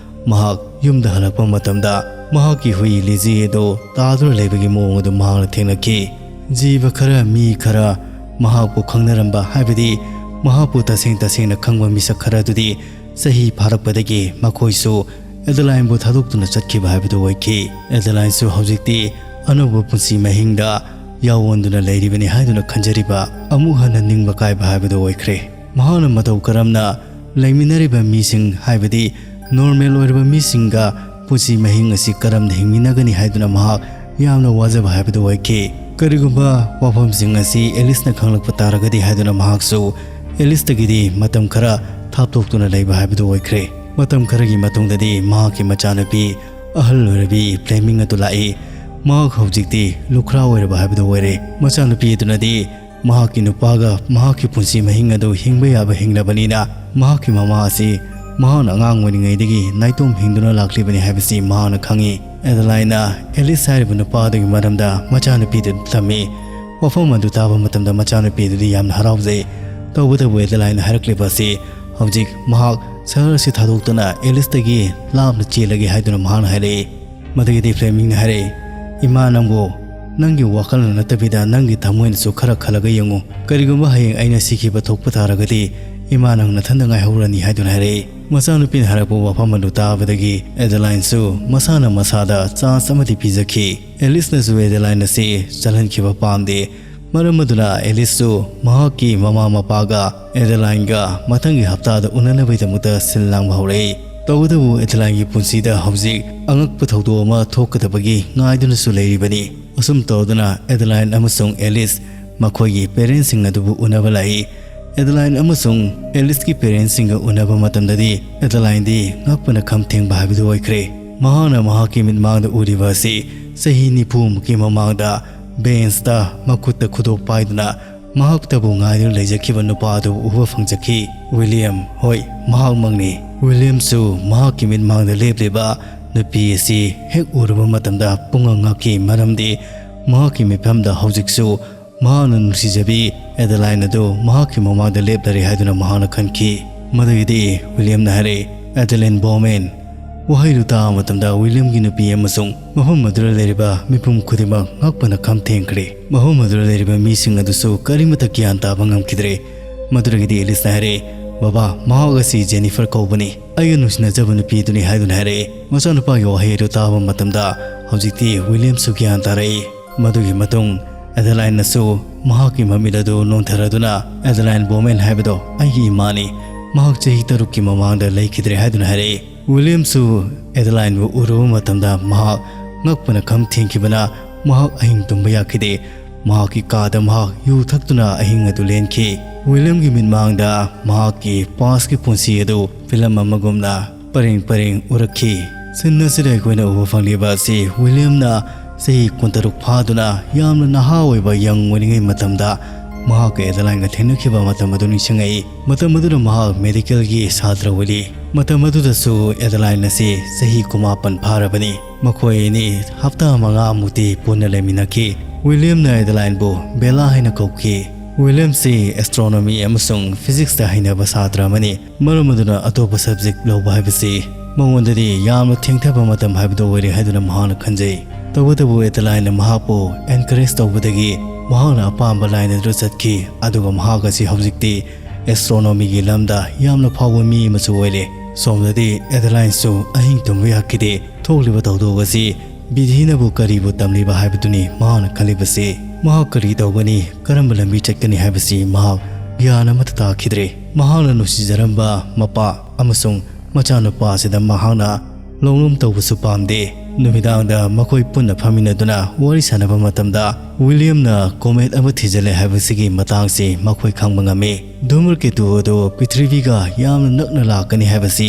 ꯃꯍꯥꯛ ꯌꯨꯝꯗ ꯍꯜꯂꯛꯄ ꯃꯇꯝꯗ ꯃꯍꯥꯛꯀꯤ ꯍꯨꯏ ꯂꯤꯖꯤ ꯑꯗꯨ ꯇꯥꯗꯨꯅ ꯂꯩꯕꯒꯤ ꯃꯑꯣꯡ ꯑꯗꯨ ꯃꯍꯥꯛꯅ ꯊꯦꯡꯅꯈꯤ꯫ ꯖꯤꯕ ꯈꯔ, ꯃꯤ ꯈꯔ, ꯃꯍꯥꯛꯄꯨ ꯈꯪꯅꯔꯝꯕ, ꯍꯥꯏꯕꯗꯤ ꯃꯍꯥꯛꯄꯨ ꯇꯁꯦꯡ ꯇꯁꯦꯡꯅ ꯈꯪꯕ ꯃꯤꯁꯛ ꯈꯔ ꯑꯗꯨꯗꯤ ꯆꯍꯤ ꯐꯥꯔꯛꯄꯗꯒꯤ ꯃꯈꯣꯏꯁꯨ ꯑꯦꯗꯂꯥꯏꯟꯕꯨ ꯊꯥꯗꯣꯛꯇꯨꯅ ꯆꯠꯈꯤꯕ ꯍꯥꯏꯕꯗꯨ ꯑꯣꯏꯈꯤ꯫ ꯑꯦꯗꯂꯥꯏꯟꯁꯨ ꯍꯧꯖꯤꯛꯇꯤ ꯑꯅꯧꯕ ꯄꯨꯟꯁꯤ ꯃꯍꯤꯡꯗ ꯌꯥꯑꯣꯟꯗꯨꯅ ꯂꯩꯔꯤꯕꯅꯤ ꯍꯥꯏꯗꯨꯅ ꯈꯟꯖꯔꯤꯕ ꯑꯃꯨꯛ ꯍꯟꯅ ꯅꯤꯡꯕ ꯀꯥꯏꯕ ꯍꯥꯏꯕꯗꯨ ꯑꯣꯏꯈ꯭ꯔꯦ꯫ ꯃꯍꯥꯛꯅ ꯃꯇꯧ ꯀꯔꯝꯅ ꯂꯩꯃꯤꯟꯅꯔꯤꯕ ꯃꯤꯁꯤꯡ, ꯍꯥꯏꯕꯗꯤ ꯅꯣꯔꯃꯦꯜ ꯑꯣꯏꯔꯕ ꯃꯤꯁꯤꯡꯒ ꯄꯨꯟꯁꯤ ꯃꯍꯤꯡ ꯑꯁꯤ ꯀꯔꯝꯅ ꯍꯤꯡꯃꯤꯟꯅꯒꯅꯤ ꯍꯥꯏꯗꯨꯅ ꯃꯍꯥꯛ ꯌꯥꯝꯅ ꯋꯥꯖꯕ ꯍꯥꯏꯕꯗꯨ ꯑꯣꯏꯈꯤ꯫ ꯀꯔꯤꯒꯨꯝꯕ ꯋꯥꯐꯝꯁꯤꯡ ꯑꯁꯤ ꯑꯦꯂꯤꯁꯅ ꯈꯪꯂꯛꯄ ꯇꯥꯔꯒꯗꯤ ꯍꯥꯏꯗꯨꯅ ꯃꯍꯥꯛꯁꯨ ꯑꯦꯂꯤꯁꯇꯒꯤꯗꯤ ꯃꯇꯝ ꯈꯔ ꯊꯥꯞꯇꯣꯛꯇꯨꯅ ꯂꯩꯕ ꯍꯥꯏꯕꯗꯨ ꯑꯣꯏꯈ꯭ꯔꯦ꯫ ꯃꯇꯝ ꯈꯔꯒꯤ ꯃꯇꯨꯡꯗꯗꯤ ꯃꯍꯥꯛꯀꯤ ꯃꯆꯥꯅꯨꯄꯤ ꯑꯍꯜ ꯑꯣꯏꯔꯕꯤ ꯐ꯭ꯂꯦꯃꯤꯡ ꯑꯗꯨ ꯂꯥꯛꯏ꯫ ꯃꯍꯥꯛ ꯍꯧꯖꯤꯛꯇꯤ ꯂꯨꯈ꯭ꯔꯥ ꯑꯣꯏꯔꯕ ꯍꯥꯏꯕꯗꯨ ꯑꯣꯏꯔꯦ꯫ ꯃꯆꯥꯅꯨꯄꯤ ꯑꯗꯨꯅꯗꯤ ꯃꯍꯥꯛꯀꯤ ꯅꯨꯄꯥꯒ ꯃꯍꯥꯛꯀꯤ ꯄꯨꯟꯁꯤ ꯃꯍꯤꯡ ꯑꯗꯨ ꯍꯤꯡꯕ ꯌꯥꯕ ꯍꯤꯡꯂꯕꯅꯤꯅ, ꯃꯍꯥꯛꯀꯤ ꯃꯃꯥ ꯑꯁꯤ ꯃꯍꯥꯛꯅ ꯑꯉꯥꯡ ꯑꯣꯏꯔꯤꯉꯩꯗꯒꯤ ꯅꯥꯏꯇꯣꯝ ꯍꯤꯡꯗꯨꯅ ꯂꯥꯛꯂꯤꯕꯅꯤ ꯍꯥꯏꯕꯁꯤ ꯃꯍꯥꯛꯅ ꯈꯪꯏ꯫ ꯑꯦꯗꯂꯥꯏꯟꯅ ꯑꯦꯂꯤꯁ ꯍꯥꯏꯔꯤꯕ ꯅꯨꯄꯥ ꯑꯗꯨꯒꯤ ꯃꯔꯝꯗ ꯃꯆꯥꯅꯨꯄꯤꯗꯨ ꯇꯝꯃꯤ꯫ ꯋꯥꯐꯝ ꯑꯗꯨ ꯇꯥꯕ ꯃꯇꯝꯗ ꯃꯆꯥꯅꯨꯄꯤ ꯑꯗꯨꯗꯤ ꯌꯥꯝꯅ ꯍꯔꯥꯎꯖꯩ꯫ ꯇꯧꯕꯇꯕꯨ ꯑꯦꯗꯂꯥꯏꯟꯅ ꯍꯥꯏꯔꯛꯂꯤꯕ ꯑꯁꯤ ꯍꯧꯖꯤꯛ ꯃꯍꯥꯛ ꯁꯍꯔ ꯑꯁꯤ ꯊꯥꯗꯣꯛꯇꯨꯅ ꯑꯦꯂꯤꯁꯇꯒꯤ ꯂꯥꯞꯅ ꯆꯦꯜꯂꯒꯦ ꯍꯥꯏꯗꯨꯅ ꯃꯍꯥꯛꯅ ꯍꯥꯏꯔꯛꯏ꯫ ꯃꯗꯨꯒꯤꯗꯤ ꯐ꯭ꯂꯦꯃꯤꯡꯅ ꯍꯥꯏꯔꯛꯏ, "ꯏꯃꯥ, ꯅꯪꯕꯨ ꯅꯪꯒꯤ ꯋꯥꯈꯜꯅ ꯅꯠꯇꯕꯤꯗ ꯅꯪꯒꯤ ꯊꯃꯣꯏꯅꯁꯨ ꯈꯔ ꯈꯜꯂꯒ ꯌꯦꯡꯉꯨ꯫ ꯀꯔꯤꯒꯨꯝꯕ ꯍꯌꯦꯡ ꯑꯩꯅ ꯁꯤꯈꯤꯕ ꯊꯣꯛꯄ ꯇꯥꯔꯒꯗꯤ ꯏꯃꯥ ꯅꯪ ꯅꯊꯟꯗ ꯉꯥꯏꯍꯧꯔꯅꯤ" ꯍꯥꯏꯗꯨꯅ ꯍꯥꯏꯔꯛꯏ꯫ ꯃꯆꯥꯅꯨꯄꯤꯅ ꯍꯥꯏꯔꯛꯄ ꯋꯥꯐꯝ ꯑꯗꯨ ꯇꯥꯕꯗꯒꯤ ꯑꯦꯗꯂꯥꯏꯟꯁꯨ ꯃꯁꯥꯅ ꯃꯁꯥꯗ ꯆꯥꯟꯁ ꯑꯃꯗꯤ ꯄꯤꯖꯈꯤ꯫ ꯑꯦꯂꯤꯁꯅꯁꯨ ꯑꯦꯗꯂꯥꯏꯟ ꯑꯁꯤ ꯆꯜꯍꯟꯈꯤꯕ ꯄꯥꯝꯗꯦ꯫ ꯃꯔꯝ ꯑꯗꯨꯅ ꯑꯦꯂꯤꯁꯁꯨ ꯃꯍꯥꯛꯀꯤ ꯃꯃꯥ ꯃꯄꯥꯒ ꯑꯦꯗꯂꯥꯏꯟꯒ ꯃꯊꯪꯒꯤ ꯍꯞꯇꯥꯗ ꯎꯅꯅꯕꯒꯤꯗꯃꯛꯇ ꯁꯤꯜ ꯂꯥꯡꯕ ꯍꯧꯔꯛꯏ꯫ ꯇꯧꯕꯇꯕꯨ ꯑꯦꯗꯂꯥꯏꯟꯒꯤ ꯄꯨꯟꯁꯤꯗ ꯍꯧꯖꯤꯛ ꯑꯉꯛꯄ ꯊꯧꯗꯣꯛ ꯑꯃ ꯊꯣꯛꯀꯗꯕꯒꯤ ꯉꯥꯏꯗꯨꯅꯁꯨ ꯂꯩꯔꯤꯕꯅꯤ꯫ ꯑꯁꯨꯝ ꯇꯧꯗꯨꯅ ꯑꯦꯗꯂꯥꯏꯟ ꯑꯃꯁꯨꯡ ꯑꯦꯂꯤꯁ ꯃꯈꯣꯏꯒꯤ ꯄꯦꯔꯦꯟꯁꯁꯤꯡ ꯑꯗꯨꯕꯨ ꯎꯅꯕ ꯂꯥꯛꯏ꯫ ꯑꯦꯗꯂꯥꯏꯟ ꯑꯃꯁꯨꯡ ꯑꯦꯂꯤꯁꯀꯤ ꯄꯦꯔꯦꯟꯁꯁꯤꯡꯒ ꯎꯅꯕ ꯃꯇꯝꯗꯗꯤ ꯑꯦꯗꯂꯥꯏꯟꯗꯤ ꯉꯛꯄꯅ ꯈꯝ ꯊꯦꯡꯕ ꯍꯥꯏꯕꯗꯨ ꯑꯣꯏꯈ꯭ꯔꯦ꯫ ꯃꯍꯥꯛꯅ ꯃꯍꯥꯛꯀꯤ ꯃꯤꯠꯃꯥꯡꯗ ꯎꯔꯤꯕ ꯑꯁꯤ ꯆꯍꯤ ꯅꯤꯐꯨꯃꯨꯛꯀꯤ ꯃꯃꯥꯡꯗ ꯕꯦꯟꯁꯇ ꯃꯈꯨꯠꯇ ꯈꯨꯗꯣꯞ ꯄꯥꯏꯗꯨꯅ ꯃꯍꯥꯛꯇꯕꯨ ꯉꯥꯏꯗꯨꯅ ꯂꯩꯖꯈꯤꯕ ꯅꯨꯄꯥ ꯑꯗꯨꯕꯨ ꯎꯕ ꯐꯪꯖꯈꯤ꯫ ꯋꯤꯂꯤꯌꯝ, ꯍꯣꯏ, ꯃꯍꯥꯛꯃꯛꯅꯤ꯫ ꯋꯤꯂꯤꯌꯝꯁꯨ ꯃꯍꯥꯛꯀꯤ ꯃꯤꯠꯃꯥꯡꯗ ꯂꯦꯞꯂꯤꯕ ꯅꯨꯄꯤ ꯑꯁꯤ ꯍꯦꯛ ꯎꯔꯨꯕ ꯃꯇꯝꯗ ꯄꯨꯡꯉꯛ ꯉꯛꯈꯤ, ꯃꯔꯝꯗꯤ ꯃꯍꯥꯛꯀꯤ ꯃꯤꯐꯝꯗ ꯍꯧꯖꯤꯛꯁꯨ ꯃꯍꯥꯛꯅ ꯅꯨꯡꯁꯤꯖꯕꯤ ꯑꯦꯗꯂꯥꯏꯟ ꯑꯗꯨ ꯃꯍꯥꯛꯀꯤ ꯃꯃꯥꯡꯗ ꯂꯦꯞꯂꯔꯦ ꯍꯥꯏꯗꯨꯅ ꯃꯍꯥꯛꯅ ꯈꯟꯈꯤ꯫ ꯃꯗꯨꯒꯤꯗꯤ ꯋꯤꯂꯤꯌꯝꯅ ꯍꯥꯏꯔꯛꯏ, "ꯑꯦꯗꯂꯤꯟ ꯕꯣꯃꯦꯟ, ꯋꯥꯍꯩꯗꯨ ꯇꯥꯕ ꯃꯇꯝꯗ ꯋꯤꯂꯤꯌꯝꯒꯤ ꯅꯨꯄꯤ ꯑꯃꯁꯨꯡ ꯃꯐꯝ ꯑꯗꯨꯗ ꯂꯩꯔꯤꯕ ꯃꯤꯄꯨꯝ ꯈꯨꯗꯤꯡꯃꯛ ꯉꯛꯄꯅ ꯈꯝ ꯊꯦꯡꯈ꯭ꯔꯦ꯫ ꯃꯐꯝ ꯑꯗꯨꯗ ꯂꯩꯔꯤꯕ ꯃꯤꯁꯤꯡ ꯑꯗꯨꯁꯨ ꯀꯔꯤꯃꯠꯇ ꯒ꯭ꯌꯥꯟ ꯇꯥꯕ ꯉꯝꯈꯤꯗ꯭ꯔꯦ꯫ ꯃꯗꯨꯗꯒꯤꯗꯤ ꯑꯦꯂꯤꯁꯅ ꯍꯥꯏꯔꯛꯏ, "ꯕꯕꯥ, ꯃꯍꯥꯛ ꯑꯁꯤ ꯖꯦꯅꯤꯐꯔ ꯀꯧꯕꯅꯤ, ꯑꯩꯒ ꯅꯨꯡꯁꯤꯅꯖꯕ ꯅꯨꯄꯤ ꯑꯗꯨꯅꯤ" ꯍꯥꯏꯗꯨꯅ ꯍꯥꯏꯔꯛꯏ꯫ ꯃꯆꯥꯅꯨꯄꯥꯒꯤ ꯋꯥꯍꯩ ꯑꯗꯨ ꯇꯥꯕ ꯃꯇꯝꯗ ꯍꯧꯖꯤꯛꯇꯤ ꯋꯤꯂꯤꯌꯝꯁꯨ ꯒ꯭ꯌꯥꯟ ꯇꯥꯔꯛꯏ꯫ ꯃꯗꯨꯒꯤ ꯃꯇꯨꯡ ꯑꯦꯗꯦꯂꯥꯏꯟꯅꯁꯨ ꯃꯍꯥꯛꯀꯤ ꯃꯃꯤꯠ ꯑꯗꯨ ꯅꯣꯟꯊꯔꯗꯨꯅ, "ꯑꯦꯗꯦꯂꯥꯏꯟ ꯕꯣꯃꯦꯟ ꯍꯥꯏꯕꯗꯣ ꯑꯩꯒꯤ ꯏꯃꯥꯅꯤ꯫ ꯃꯍꯥꯛ ꯆꯍꯤ ꯇꯔꯨꯛꯀꯤ ꯃꯃꯥꯡꯗ ꯂꯩꯈꯤꯗ꯭ꯔꯦ" ꯍꯥꯏꯗꯨꯅ ꯍꯥꯏꯔꯛꯏ꯫ ꯋꯤꯂꯤꯌꯝꯁꯨ ꯑꯦꯗꯦꯂꯥꯏꯟꯕꯨ ꯎꯔꯨꯕ ꯃꯇꯝꯗ ꯃꯍꯥꯛ ꯉꯛꯄꯅ ꯈꯝ ꯊꯦꯡꯈꯤꯕꯅ ꯃꯍꯥꯛ ꯑꯍꯤꯡ ꯇꯨꯝꯕ ꯌꯥꯈꯤꯗꯦ꯫ ꯃꯍꯥꯛꯀꯤ ꯀꯥꯗ ꯃꯍꯥꯛ ꯌꯨ ꯊꯛꯇꯨꯅ ꯑꯍꯤꯡ ꯑꯗꯨ ꯂꯦꯟꯈꯤ꯫ ꯋꯤꯂꯤꯌꯝꯒꯤ ꯃꯤꯠꯃꯥꯡꯗ ꯃꯍꯥꯛꯀꯤ ꯄꯥꯁꯀꯤ ꯄꯨꯟꯁꯤ ꯑꯗꯨ ꯐꯤꯂꯝ ꯑꯃꯒꯨꯝꯅ ꯄꯔꯦꯡ ꯄꯔꯦꯡ ꯎꯔꯛꯈꯤ꯫ ꯁꯤꯟ ꯑꯁꯤꯗ ꯑꯩꯈꯣꯏꯅ ꯎꯕ ꯐꯪꯂꯤꯕ ꯑꯁꯤ ꯋꯤꯂꯤꯌꯝꯅ ꯆꯍꯤ ꯀꯨꯟꯇꯔꯨꯛ ꯐꯥꯗꯨꯅ ꯌꯥꯝꯅ ꯅꯍꯥ ꯑꯣꯏꯕ ꯌꯪ ꯑꯣꯏꯔꯤꯉꯩ ꯃꯇꯝꯗ ꯃꯍꯥꯛꯀ ꯑꯦꯗꯦꯂꯥꯏꯟꯒ ꯊꯦꯡꯅꯈꯤꯕ ꯃꯇꯝ ꯑꯗꯨ ꯅꯤꯡꯁꯤꯡꯉꯛꯏ꯫ ꯃꯇꯝ ꯑꯗꯨꯗ ꯃꯍꯥꯛ ꯃꯦꯗꯤꯀꯦꯜꯒꯤ ꯁꯥꯇ꯭ꯔ ꯑꯣꯏꯔꯤ꯫ ꯃꯇꯝ ꯑꯗꯨꯗꯁꯨ ꯑꯦꯗꯦꯂꯥꯏꯟ ꯑꯁꯤ ꯆꯍꯤ ꯀꯨꯟꯃꯥꯄꯟ ꯐꯥꯔꯕꯅꯤ꯫ ꯃꯈꯣꯏ ꯑꯅꯤ ꯍꯞꯇꯥ ꯃꯉꯥꯃꯨꯛꯇꯤ ꯄꯨꯟꯅ ꯂꯩꯃꯤꯟꯅꯈꯤ꯫ ꯋꯤꯂꯤꯌꯝꯅ ꯑꯦꯗꯦꯂꯥꯏꯟꯕꯨ ꯕꯦꯂꯥ ꯍꯥꯏꯅ ꯀꯧꯈꯤ꯫ ꯋꯤꯂꯤꯌꯝꯁꯤ ꯑꯦꯁꯇ꯭ꯔꯣꯅꯣꯃꯤ ꯑꯃꯁꯨꯡ ꯐꯤꯖꯤꯛꯁꯇ ꯍꯩꯅꯕ ꯁꯥꯇ꯭ꯔ ꯑꯃꯅꯤ꯫ ꯃꯔꯝ ꯑꯗꯨꯅ ꯑꯇꯣꯞꯄ ꯁꯕꯖꯦꯛ ꯂꯧꯕ ꯍꯥꯏꯕꯁꯤ ꯃꯉꯣꯟꯗꯗꯤ ꯌꯥꯝꯅ ꯊꯦꯡꯊꯕ ꯃꯇꯝ ꯍꯥꯏꯕꯗꯨ ꯑꯣꯏꯔꯦ ꯍꯥꯏꯗꯨꯅ ꯃꯍꯥꯛꯅ ꯈꯟꯖꯩ꯫ ꯇꯧꯕꯇꯕꯨ ꯑꯦꯗꯦꯂꯥꯏꯟꯅ ꯃꯍꯥꯛꯄꯨ ꯑꯦꯟꯀꯔꯦꯖ ꯇꯧꯕꯗꯒꯤ ꯃꯍꯥꯛꯅ ꯑꯄꯥꯝꯕ ꯂꯥꯏꯟ ꯑꯗꯨꯗ ꯆꯠꯈꯤ, ꯑꯗꯨꯒ ꯃꯍꯥꯛ ꯑꯁꯤ ꯍꯧꯖꯤꯛꯇꯤ ꯑꯦꯁꯇ꯭ꯔꯣꯅꯣꯃꯤꯒꯤ ꯂꯝꯗ ꯌꯥꯝꯅ ꯐꯥꯎꯕ ꯃꯤ ꯑꯃꯁꯨ ꯑꯣꯏꯔꯦ꯫ ꯁꯣꯝꯗꯗꯤ ꯑꯦꯗꯦꯂꯥꯏꯟꯁꯨ ꯑꯍꯤꯡ ꯇꯨꯝꯕ ꯌꯥꯈꯤꯗꯦ꯫ ꯊꯣꯛꯂꯤꯕ ꯊꯧꯗꯣꯛ ꯑꯁꯤ ꯕꯤꯙꯤꯅꯕꯨ ꯀꯔꯤꯕꯨ ꯇꯝꯂꯤꯕ ꯍꯥꯏꯕꯗꯨꯅꯤ ꯃꯍꯥꯛꯅ ꯈꯜꯂꯤꯕꯁꯤ꯫ ꯃꯍꯥꯛ ꯀꯔꯤ ꯇꯧꯒꯅꯤ, ꯀꯔꯝꯕ ꯂꯝꯕꯤ ꯆꯠꯀꯅꯤ ꯍꯥꯏꯕꯁꯤ ꯃꯍꯥꯛ ꯒ꯭ꯌꯥꯟ ꯑꯃꯠꯇ ꯇꯥꯈꯤꯗ꯭ꯔꯦ꯫ ꯃꯍꯥꯛꯅ ꯅꯨꯡꯁꯤꯖꯔꯝꯕ ꯃꯄꯥ ꯑꯃꯁꯨꯡ ꯃꯆꯥꯅꯨꯄꯥ ꯑꯁꯤꯗ ꯃꯍꯥꯛꯅ ꯂꯧꯅꯨꯝ ꯇꯧꯕꯁꯨ ꯄꯥꯝꯗꯦ꯫ ꯅꯨꯃꯤꯗꯥꯡꯗ ꯃꯈꯣꯏ ꯄꯨꯟꯅ ꯐꯝꯃꯤꯟꯅꯗꯨꯅ ꯋꯥꯔꯤ ꯁꯥꯟꯅꯕ ꯃꯇꯝꯗ ꯋꯤꯂꯤꯌꯝꯅ ꯀꯣꯃꯦꯠ ꯑꯃ ꯊꯤꯖꯤꯜꯂꯦ ꯍꯥꯏꯕꯁꯤꯒꯤ ꯃꯇꯥꯡꯁꯤ ꯃꯈꯣꯏ ꯈꯪꯕ ꯉꯝꯃꯤ꯫ ꯙꯨꯃ꯭ꯔꯀꯦꯇꯨ ꯑꯗꯨ ꯄ꯭ꯔꯤꯊꯤꯕꯤꯒ ꯌꯥꯝꯅ ꯅꯛꯅ ꯂꯥꯛꯀꯅꯤ ꯍꯥꯏꯕꯁꯤ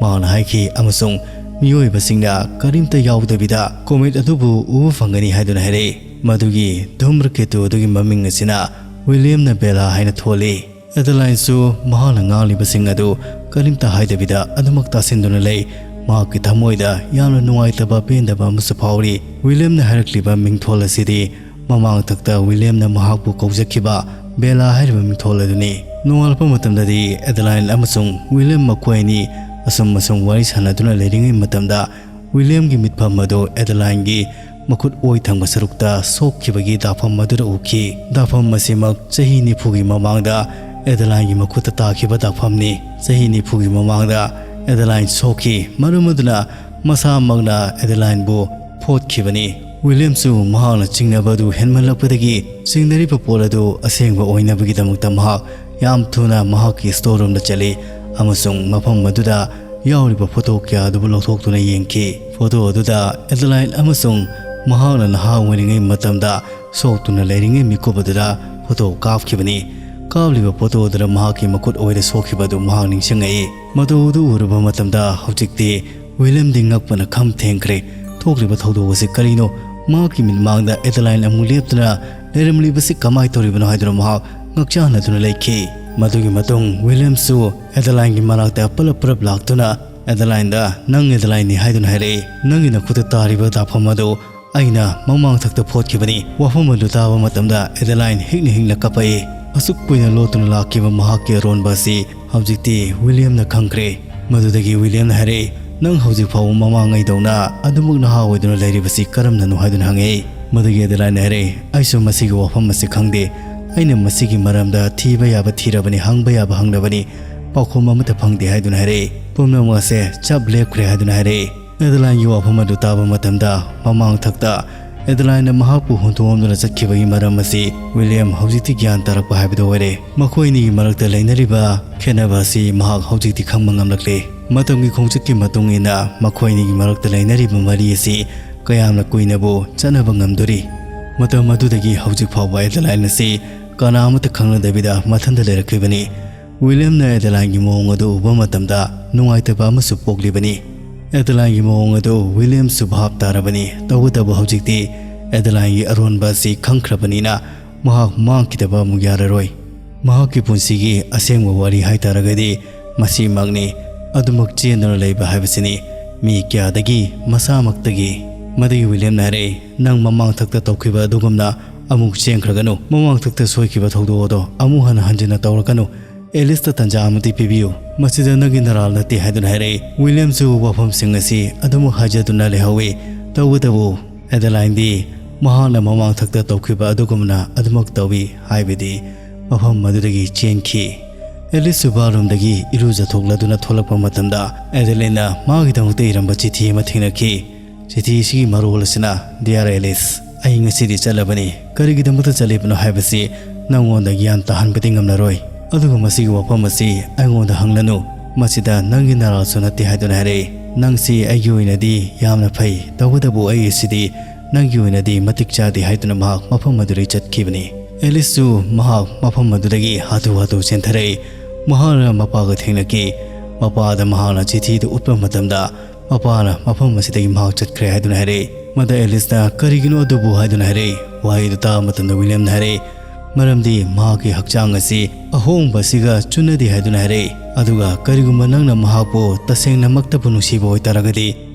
ꯃꯍꯥꯛꯅ ꯍꯥꯏꯈꯤ, ꯑꯃꯁꯨꯡ ꯃꯤꯑꯣꯏꯕꯁꯤꯡꯅ ꯀꯔꯤꯝꯇ ꯌꯥꯎꯗꯕꯤꯗ ꯀꯣꯃꯦꯠ ꯑꯗꯨꯕꯨ ꯎꯕ ꯐꯪꯒꯅꯤ ꯍꯥꯏꯗꯨꯅ ꯍꯥꯏꯔꯛꯏ꯫ ꯃꯗꯨꯒꯤ ꯙꯨꯃ꯭ꯔꯀꯦꯇꯨ ꯑꯗꯨꯒꯤ ꯃꯃꯤꯡ ꯑꯁꯤꯅ ꯋꯤꯂꯤꯌꯝꯅ ꯕꯦꯂꯥ ꯍꯥꯏꯅ ꯊꯣꯜꯂꯤ꯫ ꯑꯦꯗꯦꯂꯥꯏꯟꯁꯨ ꯃꯍꯥꯛꯅ ꯉꯥꯡꯂꯤꯕꯁꯤꯡ ꯑꯗꯨ ꯀꯔꯤꯝꯇ ꯍꯥꯏꯗꯕꯤꯗ ꯑꯗꯨꯃꯛ ꯇꯥꯁꯤꯟꯗꯨꯅ ꯂꯩ꯫ ꯃꯍꯥꯛꯀꯤ ꯊꯃꯣꯏꯗ ꯌꯥꯝꯅ ꯅꯨꯡꯉꯥꯏꯇꯕ ꯄꯦꯟꯗꯕ ꯑꯃꯁꯨ ꯐꯥꯎꯔꯤ꯫ ꯋꯤꯂꯤꯌꯝꯅ ꯍꯥꯏꯔꯛꯂꯤꯕ ꯃꯤꯡꯊꯣꯜ ꯑꯁꯤꯗꯤ ꯃꯃꯥꯡꯊꯛꯇ ꯋꯤꯂꯤꯌꯝꯅ ꯃꯍꯥꯛꯄꯨ ꯀꯧꯖꯈꯤꯕ ꯕꯦꯂꯥ ꯍꯥꯏꯔꯤꯕ ꯃꯤꯡꯊꯣꯜ ꯑꯗꯨꯅꯤ꯫ ꯅꯣꯡꯉꯥꯜꯂꯛꯄ ꯃꯇꯝꯗꯗꯤ ꯑꯦꯗꯦꯂꯥꯏꯟ ꯑꯃꯁꯨꯡ ꯋꯤꯂꯤꯌꯝ ꯃꯈꯣꯏ ꯑꯅꯤ ꯑꯁꯨꯝ ꯑꯁꯨꯝ ꯋꯥꯔꯤ ꯁꯥꯟꯅꯗꯨꯅ ꯂꯩꯔꯤꯉꯩ ꯃꯇꯝꯗ ꯋꯤꯂꯤꯌꯝꯒꯤ ꯃꯤꯠꯐꯝ ꯑꯗꯨ ꯑꯦꯗꯂꯥꯏꯟꯒꯤ ꯃꯈꯨꯠ ꯑꯣꯏ ꯊꯪꯕ ꯁꯔꯨꯛꯇ ꯁꯣꯛꯈꯤꯕꯒꯤ ꯗꯥꯛꯐꯝ ꯑꯗꯨꯗ ꯎꯈꯤ꯫ ꯗꯥꯛꯐꯝ ꯑꯁꯤꯃꯛ ꯆꯍꯤ ꯅꯤꯐꯨꯒꯤ ꯃꯃꯥꯡꯗ ꯑꯦꯗꯂꯥꯏꯟꯒꯤ ꯃꯈꯨꯠꯇ ꯇꯥꯈꯤꯕ ꯗꯥꯛꯐꯝꯅꯤ꯫ ꯆꯍꯤ ꯅꯤꯐꯨꯒꯤ ꯃꯃꯥꯡꯗ ꯑꯦꯗꯂꯥꯏꯟ ꯁꯣꯛꯈꯤ꯫ ꯃꯔꯝ ꯑꯗꯨꯅ ꯃꯁꯥꯃꯛꯅ ꯑꯦꯗꯂꯥꯏꯟꯕꯨ ꯐꯣꯠꯈꯤꯕꯅꯤ꯫ ꯋꯤꯂꯤꯌꯝꯁꯨ ꯃꯍꯥꯛꯅ ꯆꯤꯡꯅꯕ ꯑꯗꯨ ꯍꯦꯟꯃꯜꯂꯛꯄꯗꯒꯤ ꯆꯤꯡꯅꯔꯤꯕ ꯄꯣꯠ ꯑꯗꯨ ꯑꯁꯦꯡꯕ ꯑꯣꯏꯅꯕꯒꯤꯗꯃꯛꯇ ꯃꯍꯥꯛ ꯌꯥꯝ ꯊꯨꯅ ꯃꯍꯥꯛꯀꯤ ꯁ꯭ꯇꯣꯔ ꯔꯨꯝꯗ ꯆꯠꯂꯤ ꯑꯃꯁꯨꯡ ꯃꯐꯝ ꯑꯗꯨꯗ ꯌꯥꯎꯔꯤꯕ ꯐꯣꯇꯣ ꯀꯌꯥ ꯑꯗꯨꯕꯨ ꯂꯧꯊꯣꯛꯇꯨꯅ ꯌꯦꯡꯈꯤ꯫ ꯐꯣꯇꯣ ꯑꯗꯨꯗ ꯑꯦꯗꯂꯥꯏꯟ ꯑꯃꯁꯨꯡ ꯃꯍꯥꯛꯅ ꯅꯍꯥ ꯑꯣꯏꯔꯤꯉꯩ ꯃꯇꯝꯗ ꯁꯣꯛꯇꯨꯅ ꯂꯩꯔꯤꯉꯩ ꯃꯤꯀꯨꯞ ꯑꯗꯨꯗ ꯐꯣꯇꯣ ꯀꯥꯞꯈꯤꯕꯅꯤ꯫ ꯀꯥꯞꯂꯤꯕ ꯐꯣꯇꯣ ꯑꯗꯨꯗ ꯃꯍꯥꯛꯀꯤ ꯃꯈꯨꯠ ꯑꯣꯏꯗ ꯁꯣꯛꯈꯤꯕ ꯑꯗꯨ ꯃꯍꯥꯛ ꯅꯤꯡꯁꯤꯡꯉꯛꯏ꯫ ꯃꯗꯨ ꯑꯗꯨ ꯎꯔꯨꯕ ꯃꯇꯝꯗ ꯍꯧꯖꯤꯛꯇꯤ ꯋꯤꯂꯤꯌꯝꯗꯤ ꯉꯛꯄꯅ ꯈꯝ ꯊꯦꯡꯈ꯭ꯔꯦ꯫ ꯊꯣꯛꯂꯤꯕ ꯊꯧꯗꯣꯛ ꯑꯁꯤ ꯀꯔꯤꯅꯣ? ꯃꯍꯥꯛꯀꯤ ꯃꯤꯠꯃꯥꯡꯗ ꯑꯦꯗꯂꯥꯏꯟ ꯑꯃꯨꯛ ꯂꯦꯞꯇꯨꯅ ꯂꯩꯔꯝꯂꯤꯕꯁꯤ ꯀꯃꯥꯏ ꯇꯧꯔꯤꯕꯅꯣ ꯍꯥꯏꯗꯨꯅ ꯃꯍꯥꯛ ꯉꯛꯆꯥꯟꯅꯗꯨꯅ ꯂꯩꯈꯤ꯫ ꯃꯗꯨꯒꯤ ꯃꯇꯨꯡ ꯋꯤꯂꯤꯌꯝꯁꯨ ꯑꯦꯗꯂꯥꯏꯟꯒꯤ ꯃꯅꯥꯛꯇ ꯄꯔꯞ ꯄꯔꯞ ꯂꯥꯛꯇꯨꯅ ꯑꯦꯗꯂꯥꯏꯟꯗ, "ꯅꯪ ꯑꯦꯗꯂꯥꯏꯟꯅꯤ" ꯍꯥꯏꯗꯨꯅ ꯍꯥꯏꯔꯛꯏ꯫ "ꯅꯪꯒꯤ ꯅꯈꯨꯠꯇ ꯇꯥꯔꯤꯕ ꯗꯥꯛꯐꯝ ꯑꯗꯨ ꯑꯩꯅ ꯃꯃꯥꯡꯊꯛꯇ ꯐꯣꯠꯈꯤꯕꯅꯤ꯫" ꯋꯥꯐꯝ ꯑꯗꯨ ꯇꯥꯕ ꯃꯇꯝꯗ ꯑꯦꯗꯂꯥꯏꯟ ꯍꯤꯛꯅ ꯍꯤꯛꯅ ꯀꯞꯄꯛꯏ꯫ ꯑꯁꯨꯛ ꯀꯨꯏꯅ ꯂꯣꯠꯇꯨꯅ ꯂꯥꯛꯈꯤꯕ ꯃꯍꯥꯛꯀꯤ ꯑꯔꯣꯟꯕ ꯑꯁꯤ ꯍꯧꯖꯤꯛꯇꯤ ꯋꯤꯂꯤꯌꯝꯅ ꯈꯪꯈ꯭ꯔꯦ꯫ ꯃꯗꯨꯗꯒꯤ ꯋꯤꯂꯤꯌꯝꯅ ꯍꯥꯏꯔꯛꯏ, "ꯅꯪ ꯍꯧꯖꯤꯛ ꯐꯥꯎꯕ ꯃꯃꯥꯡꯉꯩꯗꯧꯅ ꯑꯗꯨꯃꯛ ꯅꯍꯥ ꯑꯣꯏꯗꯨꯅ ꯂꯩꯔꯤꯕꯁꯤ ꯀꯔꯝꯅꯅꯣ?" ꯍꯥꯏꯗꯨꯅ ꯍꯪꯉꯛꯏ꯫ ꯃꯗꯨꯒꯤ ꯑꯦꯗꯂꯥꯏꯟꯅ ꯍꯥꯏꯔꯛꯏ, "ꯑꯩꯁꯨ ꯃꯁꯤꯒꯤ ꯋꯥꯐꯝ ꯑꯁꯤ ꯈꯪꯗꯦ꯫ ꯑꯩꯅ ꯃꯁꯤꯒꯤ ꯃꯔꯝꯗ ꯊꯤꯕ ꯌꯥꯕ ꯊꯤꯔꯕꯅꯤ, ꯍꯪꯕ ꯌꯥꯕ ꯍꯪꯂꯕꯅꯤ, ꯄꯥꯎꯈꯨꯝ ꯑꯃꯠꯇ ꯐꯪꯗꯦ" ꯍꯥꯏꯗꯨꯅ ꯍꯥꯏꯔꯛꯏ꯫ "ꯄꯨꯝꯅꯃꯛ ꯑꯁꯦ ꯆꯞ ꯂꯦꯞꯈ꯭ꯔꯦ" ꯍꯥꯏꯗꯨꯅ ꯍꯥꯏꯔꯛꯏ꯫ ꯑꯦꯗꯂꯥꯏꯟꯒꯤ ꯋꯥꯐꯝ ꯑꯗꯨ ꯇꯥꯕ ꯃꯇꯝꯗ ꯃꯃꯥꯡꯊꯛꯇ ꯑꯦꯗꯂꯥꯏꯟꯅ ꯃꯍꯥꯛꯄꯨ ꯍꯨꯟꯗꯣꯛꯂꯝꯗꯨꯅ ꯆꯠꯈꯤꯕꯒꯤ ꯃꯔꯝ ꯑꯁꯤ ꯋꯤꯂꯤꯌꯝ ꯍꯧꯖꯤꯛꯇꯤ ꯒ꯭ꯌꯥꯟ ꯇꯥꯔꯛꯄ ꯍꯥꯏꯕꯗꯨ ꯑꯣꯏꯔꯦ꯫ ꯃꯈꯣꯏ ꯑꯅꯤꯒꯤ ꯃꯔꯛꯇ ꯂꯩꯅꯔꯤꯕ ꯈꯦꯠꯅꯕ ꯑꯁꯤ ꯃꯍꯥꯛ ꯍꯧꯖꯤꯛꯇꯤ ꯈꯪꯕ ꯉꯝꯂꯛꯂꯦ꯫ ꯃꯇꯝꯒꯤ ꯈꯣꯡꯆꯠꯀꯤ ꯃꯇꯨꯡ ꯏꯟꯅ ꯃꯈꯣꯏ ꯑꯅꯤꯒꯤ ꯃꯔꯛꯇ ꯂꯩꯅꯔꯤꯕ ꯃꯔꯤ ꯑꯁꯤ ꯀꯌꯥꯝꯅ ꯀꯨꯏꯅꯕꯨ ꯆꯠꯅꯕ ꯉꯝꯗꯣꯔꯤ? ꯃꯇꯝ ꯑꯗꯨꯗꯒꯤ ꯍꯧꯖꯤꯛ ꯐꯥꯎꯕ ꯑꯦꯗꯂꯥꯏꯟ ꯑꯁꯤ ꯀꯅꯥ ꯑꯃꯠꯇ ꯈꯪꯅꯗꯕꯤꯗ ꯃꯊꯟꯇ ꯂꯩꯔꯛꯈꯤꯕꯅꯤ꯫ ꯋꯤꯂꯤꯌꯝꯅ ꯑꯦꯗꯂꯥꯏꯟꯒꯤ ꯃꯑꯣꯡ ꯑꯗꯨ ꯎꯕ ꯃꯇꯝꯗ ꯅꯨꯡꯉꯥꯏꯇꯕ ꯑꯃꯁꯨ ꯄꯣꯛꯂꯤꯕꯅꯤ꯫ ꯑꯦꯗꯂꯥꯏꯟꯒꯤ ꯃꯑꯣꯡ ꯑꯗꯨ ꯋꯤꯂꯤꯌꯝꯁꯨ ꯚꯥꯞ ꯇꯥꯔꯕꯅꯤ꯫ ꯇꯧꯕꯇꯕꯨ ꯍꯧꯖꯤꯛꯇꯤ ꯑꯦꯗꯂꯥꯏꯟꯒꯤ ꯑꯔꯣꯟꯕ ꯑꯁꯤ ꯈꯪꯈ꯭ꯔꯕꯅꯤꯅ ꯃꯍꯥꯛ ꯃꯥꯡꯈꯤꯗꯕ ꯑꯃꯨꯛ ꯌꯥꯔꯔꯣꯏ꯫ ꯃꯍꯥꯛꯀꯤ ꯄꯨꯟꯁꯤꯒꯤ ꯑꯁꯦꯡꯕ ꯋꯥꯔꯤ ꯍꯥꯏꯇꯥꯔꯒꯗꯤ ꯃꯁꯤꯃꯛꯅꯤ꯫ ꯑꯗꯨꯃꯛ ꯆꯦꯟꯗꯨꯅ ꯂꯩꯕ ꯍꯥꯏꯕꯁꯤꯅꯤ꯫ ꯃꯤ ꯀꯌꯥꯗꯒꯤ, ꯃꯁꯥꯃꯛꯇꯒꯤ꯫ ꯃꯗꯨꯒꯤ ꯋꯤꯂꯤꯌꯝꯅ ꯍꯥꯏꯔꯛꯏ, "ꯅꯪ ꯃꯃꯥꯡꯊꯛꯇ ꯇꯧꯈꯤꯕ ꯑꯗꯨꯒꯨꯝꯅ ꯑꯃꯨꯛ ꯆꯦꯟꯈ꯭ꯔꯒꯅꯨ꯫ ꯃꯃꯥꯡꯊꯛꯇ ꯁꯣꯏꯈꯤꯕ ꯊꯧꯗꯣꯛ ꯑꯗꯣ ꯑꯃꯨꯛ ꯍꯟꯅ ꯍꯟꯖꯤꯟꯅ ꯇꯧꯔꯛꯀꯅꯨ꯫ ꯑꯦꯂꯤꯁꯇ ꯇꯥꯟꯖꯥ ꯑꯃꯗꯤ ꯄꯤꯕꯤꯌꯨ꯫ ꯃꯁꯤꯗ ꯅꯪꯒꯤ ꯅꯔꯥꯜ ꯅꯠꯇꯦ ꯍꯥꯏꯗꯨꯅ ꯍꯥꯏꯔꯛꯏ꯫ ꯋꯤꯂꯤꯌꯝꯁꯨ ꯋꯥꯐꯝꯁꯤꯡ ꯑꯁꯤ ꯑꯗꯨꯃꯛ ꯍꯥꯏꯖꯗꯨꯅ ꯂꯩꯍꯧꯏ꯫ ꯇꯧꯕꯇꯕꯨ ꯑꯦꯗꯦꯂꯥꯏꯟꯗꯤ ꯃꯍꯥꯛꯅ ꯃꯃꯥꯡ ꯊꯛꯇ ꯇꯧꯈꯤꯕ ꯑꯗꯨꯒꯨꯝꯅ ꯑꯗꯨꯃꯛ ꯇꯧꯏ ꯍꯥꯏꯕꯗꯤ ꯃꯐꯝ ꯑꯗꯨꯗꯒꯤ ꯆꯦꯟꯈꯤ꯫ ꯑꯦꯂꯤꯁꯁꯨ ꯕꯥꯔꯔꯨꯝꯗꯒꯤ ꯏꯔꯨꯖꯊꯣꯛꯂꯗꯨꯅ ꯊꯣꯛꯂꯛꯄ ꯃꯇꯝꯗ ꯑꯦꯗꯦꯂꯤꯟꯅ ꯃꯥꯒꯤꯗꯃꯛꯇ ꯏꯔꯝꯕ ꯆꯤꯊꯤ ꯑꯃ ꯊꯦꯡꯅꯈꯤ꯫ ꯆꯤꯊꯤ ꯑꯁꯤꯒꯤ ꯃꯔꯣꯜ ꯑꯁꯤꯅ, "ꯗꯤꯌꯥꯔ ꯑꯦꯂꯤꯁ, ꯑꯩ ꯉꯁꯤꯗꯤ ꯆꯠꯂꯕꯅꯤ꯫ ꯀꯔꯤꯒꯤꯗꯃꯛꯇ ꯆꯠꯂꯤꯕꯅꯣ ꯍꯥꯏꯕꯁꯤ ꯅꯪꯉꯣꯟꯗ ꯒ꯭ꯌꯥꯟ ꯇꯥꯍꯟꯕꯗꯤ ꯉꯝꯂꯔꯣꯏ꯫ ꯑꯗꯨꯒ ꯃꯁꯤꯒꯤ ꯋꯥꯐꯝ ꯑꯁꯤ ꯑꯩꯉꯣꯟꯗ ꯍꯪꯂꯅꯨ꯫ ꯃꯁꯤꯗ ꯅꯪꯒꯤ ꯅꯔꯥꯜꯁꯨ ꯅꯠꯇꯦ" ꯍꯥꯏꯗꯨꯅ ꯍꯥꯏꯔꯛꯏ꯫ "ꯅꯪꯁꯤ ꯑꯩꯒꯤ ꯑꯣꯏꯅꯗꯤ ꯌꯥꯝꯅ ꯐꯩ, ꯇꯧꯕꯇꯕꯨ ꯑꯩ ꯑꯁꯤꯗꯤ ꯅꯪꯒꯤ ꯑꯣꯏꯅꯗꯤ ꯃꯇꯤꯛ ꯆꯥꯗꯦ" ꯍꯥꯏꯗꯨꯅ ꯃꯍꯥꯛ ꯃꯐꯝ ꯑꯗꯨꯗꯒꯤ ꯆꯠꯈꯤꯕꯅꯤ꯫ ꯑꯦꯂꯤꯁꯁꯨ ꯃꯍꯥꯛ ꯃꯐꯝ ꯑꯗꯨꯗꯒꯤ ꯍꯥꯊꯨ ꯍꯥꯊꯨ ꯆꯦꯟꯊꯔꯛꯏ꯫ ꯃꯍꯥꯛꯅ ꯃꯄꯥꯒ ꯊꯦꯡꯅꯈꯤ꯫ ꯃꯄꯥꯗ ꯃꯍꯥꯛꯅ ꯆꯤꯊꯤꯗꯨ ꯎꯠꯄ ꯃꯇꯝꯗ ꯃꯄꯥꯅ ꯃꯐꯝ ꯑꯁꯤꯗꯒꯤ ꯃꯍꯥꯛ ꯆꯠꯈ꯭ꯔꯦ ꯍꯥꯏꯗꯨꯅ ꯍꯥꯏꯔꯛꯏ꯫ ꯃꯗ ꯑꯦꯂꯤꯁꯅ "ꯀꯔꯤꯒꯤꯅꯣ ꯑꯗꯨꯕꯨ?" ꯍꯥꯏꯗꯨꯅ ꯍꯥꯏꯔꯛꯏ꯫ ꯋꯥꯍꯩꯗꯨ ꯇꯥꯕ ꯃꯇꯝꯗ ꯋꯤꯂꯤꯌꯝꯅ ꯍꯥꯏꯔꯛꯏ, "ꯃꯔꯝꯗꯤ ꯃꯍꯥꯛꯀꯤ ꯍꯛꯆꯥꯡ ꯑꯁꯤ ꯑꯍꯣꯡꯕ ꯑꯁꯤꯒ ꯆꯨꯅꯗꯦ" ꯍꯥꯏꯗꯨꯅ ꯍꯥꯏꯔꯛꯏ꯫ "ꯑꯗꯨꯒ ꯀꯔꯤꯒꯨꯝꯕ ꯅꯪꯅ ꯃꯍꯥꯛꯄꯨ ꯇꯁꯦꯡꯅꯃꯛꯇꯕꯨ ꯅꯨꯡꯁꯤꯕ ꯑꯣꯏꯇꯥꯔꯒꯗꯤ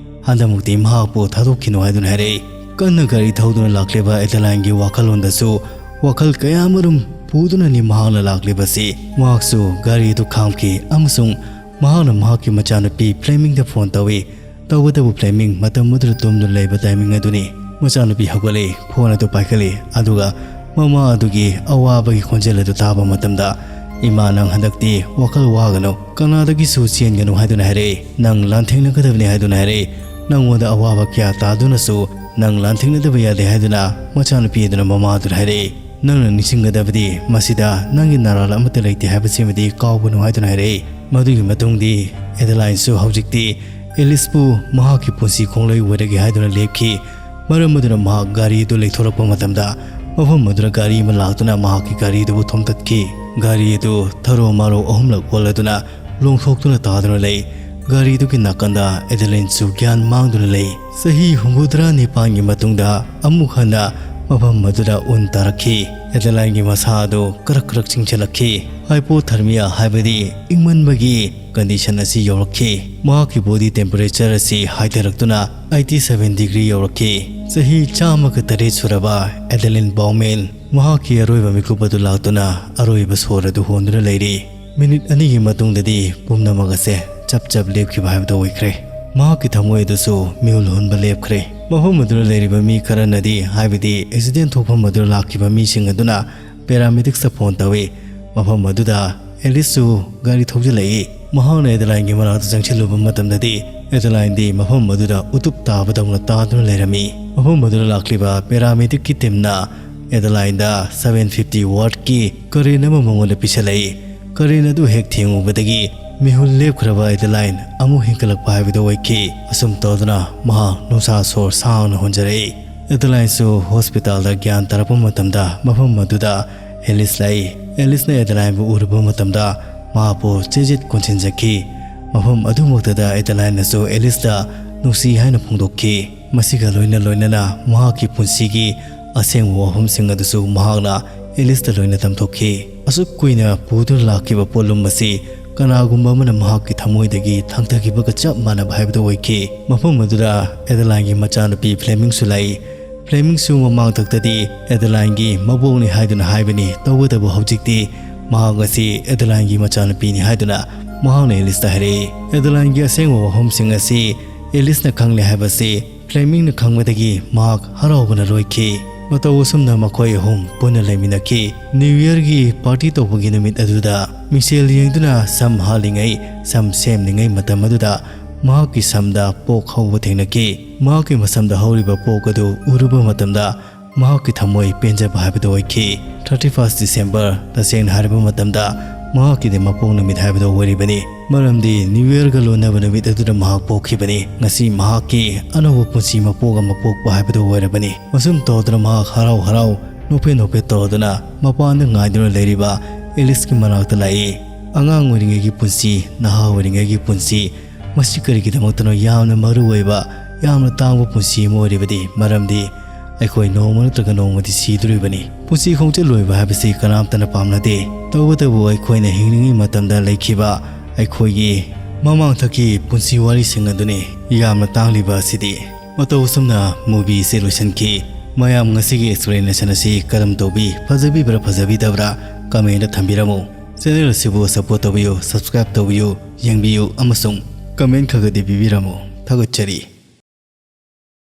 ꯍꯟꯗꯛꯃꯛꯇꯤ ꯃꯍꯥꯛꯄꯨ ꯊꯥꯗꯣꯛꯈꯤꯅꯨ" ꯍꯥꯏꯗꯨꯅ ꯍꯥꯏꯔꯛꯏ꯫ ꯀꯟꯅ ꯒꯥꯔꯤ ꯊꯧꯗꯨꯅ ꯂꯥꯛꯂꯤꯕ ꯑꯦꯗꯦꯂꯥꯏꯟꯒꯤ ꯋꯥꯈꯜꯂꯣꯟꯗꯁꯨ ꯋꯥꯈꯜ ꯀꯌꯥ ꯑꯃꯔꯣꯝ ꯄꯨꯗꯨꯅꯅꯤ ꯃꯍꯥꯛꯅ ꯂꯥꯛꯂꯤꯕꯁꯤ꯫ ꯃꯍꯥꯛꯁꯨ ꯒꯥꯔꯤ ꯑꯗꯨ ꯈꯥꯝꯈꯤ ꯑꯃꯁꯨꯡ ꯃꯍꯥꯛꯅ ꯃꯍꯥꯛꯀꯤ ꯃꯆꯥꯅꯨꯄꯤ ꯐ꯭ꯂꯦꯃꯤꯡꯗ ꯐꯣꯟ ꯇꯧꯏ꯫ ꯇꯧꯕꯇꯕꯨ ꯐ꯭ꯂꯦꯃꯤꯡ ꯃꯇꯝ ꯑꯗꯨꯗ ꯇꯨꯝꯗꯨꯅ ꯂꯩꯕ ꯇꯥꯏꯃꯤꯡ ꯑꯗꯨꯅꯤ꯫ ꯃꯆꯥꯅꯨꯄꯤ ꯍꯧꯒꯠꯂꯛꯏ, ꯐꯣꯟ ꯑꯗꯨ ꯄꯥꯏꯈꯠꯂꯤ, ꯑꯗꯨꯒ ꯃꯃꯥ ꯑꯗꯨꯒꯤ ꯑꯋꯥꯕꯒꯤ ꯈꯣꯟꯖꯦꯜ ꯑꯗꯨ ꯇꯥꯕ ꯃꯇꯝꯗ, "ꯏꯃꯥ, ꯅꯪ ꯍꯟꯗꯛꯇꯤ ꯋꯥꯈꯜ ꯋꯥꯒꯅꯨ, ꯀꯅꯥꯗꯒꯤꯁꯨ ꯆꯦꯟꯒꯅꯨ" ꯍꯥꯏꯗꯨꯅ ꯍꯥꯏꯔꯛꯏ꯫ "ꯅꯪ ꯂꯥꯟꯊꯦꯡꯅꯒꯗꯕꯅꯤ" ꯍꯥꯏꯗꯨꯅ ꯍꯥꯏꯔꯛꯏ꯫ "ꯅꯪꯉꯣꯟꯗ ꯑꯋꯥꯕ ꯀꯌꯥ ꯇꯥꯗꯨꯅꯁꯨ ꯅꯪ ꯂꯥꯟꯊꯦꯡꯅꯗꯕ ꯌꯥꯗꯦ" ꯍꯥꯏꯗꯨꯅ ꯃꯆꯥꯅꯨꯄꯤ ꯑꯗꯨꯅ ꯃꯃꯥ ꯑꯗꯨꯗ ꯍꯥꯏꯔꯛꯏ꯫ "ꯅꯪꯅ ꯅꯤꯡꯁꯤꯡꯒꯗꯕꯗꯤ ꯃꯁꯤꯗ ꯅꯪꯒꯤ ꯅꯔꯥꯜ ꯑꯃꯠꯇ ꯂꯩꯇꯦ ꯍꯥꯏꯕꯁꯤꯃꯗꯤ ꯀꯥꯎꯒꯅꯨ" ꯍꯥꯏꯗꯨꯅ ꯍꯥꯏꯔꯛꯏ꯫ ꯃꯗꯨꯒꯤ ꯃꯇꯨꯡꯗꯤ ꯑꯦꯗꯦꯂꯥꯏꯟꯁꯨ ꯍꯧꯖꯤꯛꯇꯤ ꯑꯦꯂꯤꯁꯄꯨ ꯃꯍꯥꯛꯀꯤ ꯄꯨꯟꯁꯤ ꯈꯣꯡꯂꯣꯏ ꯑꯣꯏꯔꯒꯦ ꯍꯥꯏꯗꯨꯅ ꯂꯦꯞꯈꯤ꯫ ꯃꯔꯝ ꯑꯗꯨꯅ ꯃꯍꯥꯛ ꯒꯥꯔꯤ ꯑꯗꯨ ꯂꯩꯊꯣꯔꯛꯄ ꯃꯇꯝꯗ ꯃꯐꯝ ꯑꯗꯨꯗ ꯒꯥꯔꯤ ꯑꯃ ꯂꯥꯛꯇꯨꯅ ꯃꯍꯥꯛꯀꯤ ꯒꯥꯔꯤ ꯑꯗꯨꯕꯨ ꯊꯣꯝꯇꯠꯈꯤ꯫ ꯒꯥꯔꯤ ꯑꯗꯨ ꯊꯔꯣ ꯃꯥꯔꯣ ꯑꯍꯨꯝꯂꯛ ꯑꯣꯜꯂꯗꯨꯅ ꯂꯣꯡꯊꯣꯛꯇꯨꯅ ꯇꯥꯗꯨꯅ ꯂꯩ꯫ ꯒꯥꯔꯤꯗꯨꯒꯤ ꯅꯥꯀꯟꯗ ꯑꯦꯗꯦꯂꯤꯟꯁꯨ ꯒ꯭ꯌꯥꯟ ꯃꯥꯡꯗꯨꯅ ꯂꯩ꯫ ꯆꯍꯤ ꯍꯨꯝꯐꯨꯇꯔꯥ ꯅꯤꯄꯥꯟꯒꯤ ꯃꯇꯨꯡꯗ ꯑꯃꯨꯛ ꯍꯟꯅ ꯃꯐꯝ ꯑꯗꯨꯗ ꯎꯟ ꯇꯥꯔꯛꯈꯤ꯫ ꯑꯦꯗꯦꯂꯥꯏꯟꯒꯤ ꯃꯁꯥ ꯑꯗꯨ ꯀꯔꯛ ꯀꯔꯛ ꯆꯤꯡꯁꯤꯜꯂꯛꯈꯤ꯫ ꯍꯥꯏꯄꯣꯊꯔꯃꯤꯌꯥ ꯍꯥꯏꯕꯗꯤ ꯏꯪꯃꯟꯕꯒꯤ ꯀꯟꯗꯤꯁꯟ ꯑꯁꯤ ꯌꯧꯔꯛꯈꯤ꯫ ꯃꯍꯥꯛꯀꯤ ꯕꯣꯗꯤ ꯇꯦꯝꯄꯔꯦꯆꯔ ꯑꯁꯤ ꯍꯥꯏꯊꯔꯛꯇꯨꯅ ꯑꯩꯠꯇꯤ ꯁꯚꯦꯟ ꯗꯤꯒ꯭ꯔꯤ ꯌꯧꯔꯛꯈꯤ꯫ ꯆꯍꯤ ꯆꯥꯝꯃꯒ ꯇꯔꯦꯠ ꯁꯨꯔꯕ ꯑꯦꯗꯦꯂꯤꯟ ꯕꯥꯎꯃꯦꯟ ꯃꯍꯥꯛꯀꯤ ꯑꯔꯣꯏꯕ ꯃꯤꯀꯨꯞ ꯑꯗꯨ ꯂꯥꯛꯇꯨꯅ ꯑꯔꯣꯏꯕ ꯁꯣꯔ ꯑꯗꯨ ꯍꯣꯟꯗꯨꯅ ꯂꯩꯔꯤ꯫ ꯃꯤꯅꯤꯠ ꯑꯅꯤꯒꯤ ꯃꯇꯨꯡꯗꯗꯤ ꯄꯨꯝꯅꯃꯛ ꯑꯁꯦ ꯆꯞ ꯆꯞ ꯂꯦꯞꯈꯤꯕ ꯍꯥꯏꯕꯗꯨ ꯑꯣꯏꯈ꯭ꯔꯦ꯫ ꯃꯍꯥꯛꯀꯤ ꯊꯃꯣꯏ ꯑꯗꯨꯁꯨ ꯃꯤꯍꯨꯜ ꯍꯨꯟꯕ ꯂꯦꯞꯈ꯭ꯔꯦ꯫ ꯃꯐꯝ ꯑꯗꯨꯗ ꯂꯩꯔꯤꯕ ꯃꯤ ꯈꯔꯅꯗꯤ, ꯍꯥꯏꯕꯗꯤ ꯑꯦꯛꯁꯤꯗꯦꯟ ꯊꯣꯛꯐꯝ ꯑꯗꯨꯗ ꯂꯥꯛꯈꯤꯕ ꯃꯤꯁꯤꯡ ꯑꯗꯨꯅ ꯄꯦꯔꯥꯃꯦꯗꯤꯛꯁꯇ ꯐꯣꯟ ꯇꯧꯏ꯫ ꯃꯐꯝ ꯑꯗꯨꯗ ꯑꯦꯂꯤꯁꯁꯨ ꯒꯥꯔꯤ ꯊꯧꯖꯤꯜꯂꯛꯏ꯫ ꯃꯍꯥꯛꯅ ꯑꯦꯗꯂꯥꯏꯟꯒꯤ ꯃꯅꯥꯛꯇ ꯆꯪꯁꯤꯜꯂꯨꯕ ꯃꯇꯝꯗꯗꯤ, ꯑꯦꯗꯂꯥꯏꯟꯗꯤ ꯃꯐꯝ ꯑꯗꯨꯗ ꯎꯇꯨꯞ ꯇꯥꯕꯗꯧꯅ ꯇꯥꯗꯨꯅ ꯂꯩꯔꯝꯃꯤ꯫ ꯃꯐꯝ ꯑꯗꯨꯗ ꯂꯥꯛꯂꯤꯕ ꯄꯦꯔꯥꯃꯦꯗꯤꯛꯀꯤ ꯇꯤꯝꯅ ꯑꯦꯗꯂꯥꯏꯟꯗ seven fifty wattꯀꯤ ꯀꯔꯦꯟ ꯑꯃ ꯃꯉꯣꯟꯗ ꯄꯤꯁꯜꯂꯛꯏ꯫ ꯀꯔꯦꯟ ꯑꯗꯨ ꯍꯦꯛ ꯊꯦꯡꯉꯨꯕꯗꯒꯤ ꯃꯤꯍꯨꯜ ꯂꯦꯞꯈ꯭ꯔꯕ ꯑꯦꯗꯂꯥꯏꯟ ꯑꯃꯨꯛ ꯍꯦꯟꯒꯠꯂꯛꯄ ꯍꯥꯏꯕꯗꯨ ꯑꯣꯏꯈꯤ꯫ ꯑꯁꯨꯝ ꯇꯧꯗꯨꯅ ꯃꯍꯥꯛ ꯅꯨꯡꯁꯥ ꯁꯣꯔ ꯁꯥꯡꯅ ꯍꯣꯟꯖꯔꯛꯏ꯫ ꯑꯦꯗꯂꯥꯏꯟꯁꯨ ꯍꯣꯁꯄꯤꯇꯥꯜꯗ ꯒ꯭ꯌꯥꯟ ꯇꯥꯔꯛꯄ ꯃꯇꯝꯗ ꯃꯐꯝ ꯑꯗꯨꯗ ꯑꯦꯂꯤꯁ ꯂꯥꯛꯏ꯫ ꯑꯦꯂꯤꯁꯅ ꯑꯦꯗꯂꯥꯏꯟꯕꯨ ꯎꯔꯨꯕ ꯃꯇꯝꯗ ꯃꯍꯥꯛꯄꯨ ꯆꯦꯖꯦꯠ ꯀꯣꯟꯁꯤꯟꯖꯈꯤ꯫ ꯃꯐꯝ ꯑꯗꯨꯃꯛꯇꯗ ꯑꯦꯗꯂꯥꯏꯟꯅꯁꯨ ꯑꯦꯂꯤꯁꯇ ꯅꯨꯡꯁꯤ ꯍꯥꯏꯅ ꯐꯣꯡꯗꯣꯛꯈꯤ꯫ ꯃꯁꯤꯒ ꯂꯣꯏꯅ ꯂꯣꯏꯅꯅ ꯃꯍꯥꯛꯀꯤ ꯄꯨꯟꯁꯤꯒꯤ ꯑꯁꯦꯡꯕ ꯋꯥꯐꯝꯁꯤꯡ ꯑꯗꯨꯁꯨ ꯃꯍꯥꯛꯅ ꯑꯦꯂꯤꯁꯇ ꯂꯣꯏꯅ ꯇꯝꯊꯣꯛꯈꯤ꯫ ꯑꯁꯨꯛ ꯀꯨꯏꯅ ꯄꯨꯗꯨꯅ ꯂꯥꯛꯈꯤꯕ ꯄꯣꯠꯂꯨꯝ ꯑꯁꯤ ꯀꯅꯥꯒꯨꯝꯕ ꯑꯃꯅ ꯃꯍꯥꯛꯀꯤ ꯊꯃꯣꯏꯗꯒꯤ ꯊꯥꯡꯊꯈꯤꯕꯒ ꯆꯞ ꯃꯥꯟꯅꯕ ꯍꯥꯏꯕꯗꯨ ꯑꯣꯏꯈꯤ꯫ ꯃꯐꯝ ꯑꯗꯨꯗ ꯑꯦꯗꯂꯥꯏꯟꯒꯤ ꯃꯆꯥꯅꯨꯄꯤ ꯐ꯭ꯂꯦꯃꯤꯡꯁꯨ ꯂꯥꯛꯏ꯫ ꯐ꯭ꯂꯦꯃꯤꯡꯁꯨ ꯃꯃꯥꯡꯊꯛꯇꯗꯤ ꯑꯦꯗꯂꯥꯏꯟꯒꯤ ꯃꯕꯣꯛꯅꯤ ꯍꯥꯏꯗꯨꯅ ꯍꯥꯏꯕꯅꯤ, ꯇꯧꯕꯇꯕꯨ ꯍꯧꯖꯤꯛꯇꯤ ꯃꯍꯥꯛ ꯑꯁꯤ ꯑꯦꯗꯂꯥꯏꯟꯒꯤ ꯃꯆꯥꯅꯨꯄꯤꯅꯤ ꯍꯥꯏꯗꯨꯅ ꯃꯍꯥꯛꯅ ꯑꯦꯂꯤꯁꯇ ꯍꯥꯏꯔꯛꯏ꯫ ꯑꯦꯗꯂꯥꯏꯟꯒꯤ ꯑꯁꯦꯡꯕ ꯋꯥꯐꯝꯁꯤꯡ ꯑꯁꯤ ꯑꯦꯂꯤꯁꯅ ꯈꯪꯂꯦ ꯍꯥꯏꯕꯁꯤ ꯐ꯭ꯂꯦꯃꯤꯡꯅ ꯈꯪꯕꯗꯒꯤ ꯃꯍꯥꯛ ꯍꯔꯥꯎꯕꯅ ꯂꯣꯏꯈꯤ꯫ ꯃꯇꯧ ꯑꯁꯨꯝꯅ ꯃꯈꯣꯏ ꯑꯍꯨꯝ ꯄꯨꯟꯅ ꯂꯩꯃꯤꯟꯅꯈꯤ꯫ ꯅ꯭ꯌꯨ ꯌꯔꯒꯤ ꯄꯥꯔꯇꯤ ꯇꯧꯕꯒꯤ ꯅꯨꯃꯤꯠ ꯑꯗꯨꯗ ꯃꯤꯡꯁꯦꯜ ꯌꯦꯡꯗꯨꯅ ꯁꯝ ꯍꯥꯠꯂꯤꯉꯩ, ꯁꯝ ꯁꯦꯝꯂꯤꯉꯩ ꯃꯇꯝ ꯑꯗꯨꯗ ꯃꯍꯥꯛꯀꯤ ꯁꯝꯗ ꯄꯣꯛ ꯍꯧꯕ ꯊꯦꯡꯅꯈꯤ꯫ ꯃꯍꯥꯛꯀꯤ ꯃꯁꯝꯗ ꯍꯧꯔꯤꯕ ꯄꯣꯛ ꯑꯗꯨ ꯎꯔꯨꯕ ꯃꯇꯝꯗ ꯃꯍꯥꯛꯀꯤ ꯊꯃꯣꯏ ꯄꯦꯟꯖꯕ ꯍꯥꯏꯕꯗꯨ ꯑꯣꯏꯈꯤ꯫ Thirty first December, ꯇꯁꯦꯡꯅ ꯍꯥꯏꯔꯕ ꯃꯇꯝꯗ, ꯃꯍꯥꯛꯀꯤꯗꯤ ꯃꯄꯣꯛ ꯅꯨꯃꯤꯠ ꯍꯥꯏꯕꯗꯨ ꯑꯣꯏꯔꯤꯕꯅꯤ꯫ ꯃꯔꯝꯗꯤ ꯅ꯭ꯌꯨ ꯌꯔꯒ ꯂꯣꯟꯅꯕ ꯅꯨꯃꯤꯠ ꯑꯗꯨꯗ ꯃꯍꯥꯛ ꯄꯣꯛꯈꯤꯕꯅꯤ꯫ ꯉꯁꯤ ꯃꯍꯥꯛꯀꯤ ꯑꯅꯧꯕ ꯄꯨꯟꯁꯤ ꯃꯄꯣꯛ ꯑꯃ ꯄꯣꯛꯄ ꯍꯥꯏꯕꯗꯨ ꯑꯣꯏꯔꯕꯅꯤ꯫ ꯑꯁꯨꯝ ꯇꯧꯗꯨꯅ ꯃꯍꯥꯛ ꯍꯔꯥꯎ ꯍꯔꯥꯎ, ꯅꯣꯛꯐꯦꯠ ꯅꯣꯛꯐꯦꯠ ꯇꯧꯗꯨꯅ ꯃꯄꯥꯟꯗ ꯉꯥꯏꯗꯨꯅ ꯂꯩꯔꯤꯕ ꯑꯦꯂꯤꯁꯀꯤ ꯃꯅꯥꯛꯇ ꯂꯥꯛꯏ꯫ ꯑꯉꯥꯡ ꯑꯣꯏꯔꯤꯉꯩꯒꯤ ꯄꯨꯟꯁꯤ, ꯅꯍꯥ ꯑꯣꯏꯔꯤꯉꯩꯒꯤ ꯄꯨꯟꯁꯤ, ꯃꯁꯤ ꯀꯔꯤꯒꯤꯗꯃꯛꯇꯅꯣ ꯌꯥꯝꯅ ꯃꯔꯨ ꯑꯣꯏꯕ, ꯌꯥꯝꯅ ꯇꯥꯡꯕ ꯄꯨꯟꯁꯤ ꯑꯃ ꯑꯣꯏꯔꯤꯕꯗꯤ? ꯃꯔꯝꯗꯤ ꯑꯩꯈꯣꯏ ꯅꯣꯡꯃ ꯅꯠꯇ꯭ꯔꯒ ꯅꯣꯡꯃꯗꯤ ꯁꯤꯗꯣꯔꯤꯕꯅꯤ꯫ ꯄꯨꯟꯁꯤ ꯈꯣꯡꯆꯠ ꯂꯣꯏꯕ ꯍꯥꯏꯕꯁꯤ ꯀꯅꯥꯝꯇꯅ ꯄꯥꯝꯅꯗꯦ꯫ ꯇꯧꯕꯇꯕꯨ ꯑꯩꯈꯣꯏꯅ ꯍꯤꯡꯂꯤꯉꯩ ꯃꯇꯝꯗ ꯂꯩꯈꯤꯕ ꯑꯩꯈꯣꯏꯒꯤ ꯃꯃꯥꯡꯊꯛꯀꯤ ꯄꯨꯟꯁꯤ ꯋꯥꯔꯤꯁꯤꯡ ꯑꯗꯨꯅꯤ ꯌꯥꯝꯅ ꯇꯥꯡꯂꯤꯕ ꯑꯁꯤꯗꯤ꯫ ꯃꯇꯧ ꯑꯁꯨꯝꯅ movieꯁꯦ ꯂꯣꯏꯁꯤꯟꯈꯤ꯫ ꯃꯌꯥꯝ ꯉꯁꯤꯒꯤ explanation ꯑꯁꯤ ꯀꯔꯝ ꯇꯧꯕꯤ? ꯐꯖꯕꯤꯕ꯭ꯔꯥ ꯐꯖꯕꯤꯗꯕ꯭ꯔꯥ? Commentꯇ ꯊꯝꯕꯤꯔꯝꯃꯨ꯫ ꯆꯦꯅꯦꯜ ꯑꯁꯤꯕꯨ ꯁꯄꯣꯔꯠ ꯇꯧꯕꯤꯌꯨ, ꯁꯕꯁꯀ꯭ꯔꯥꯏꯕ ꯇꯧꯕꯤꯌꯨ, ꯌꯦꯡꯕꯤꯌꯨ ꯑꯃꯁꯨꯡ ꯀꯃꯦꯟ ꯈꯔꯒꯗꯤ ꯄꯤꯕꯤꯔꯝꯃꯨ꯫ ꯊꯥꯒꯠꯆꯔꯤ꯫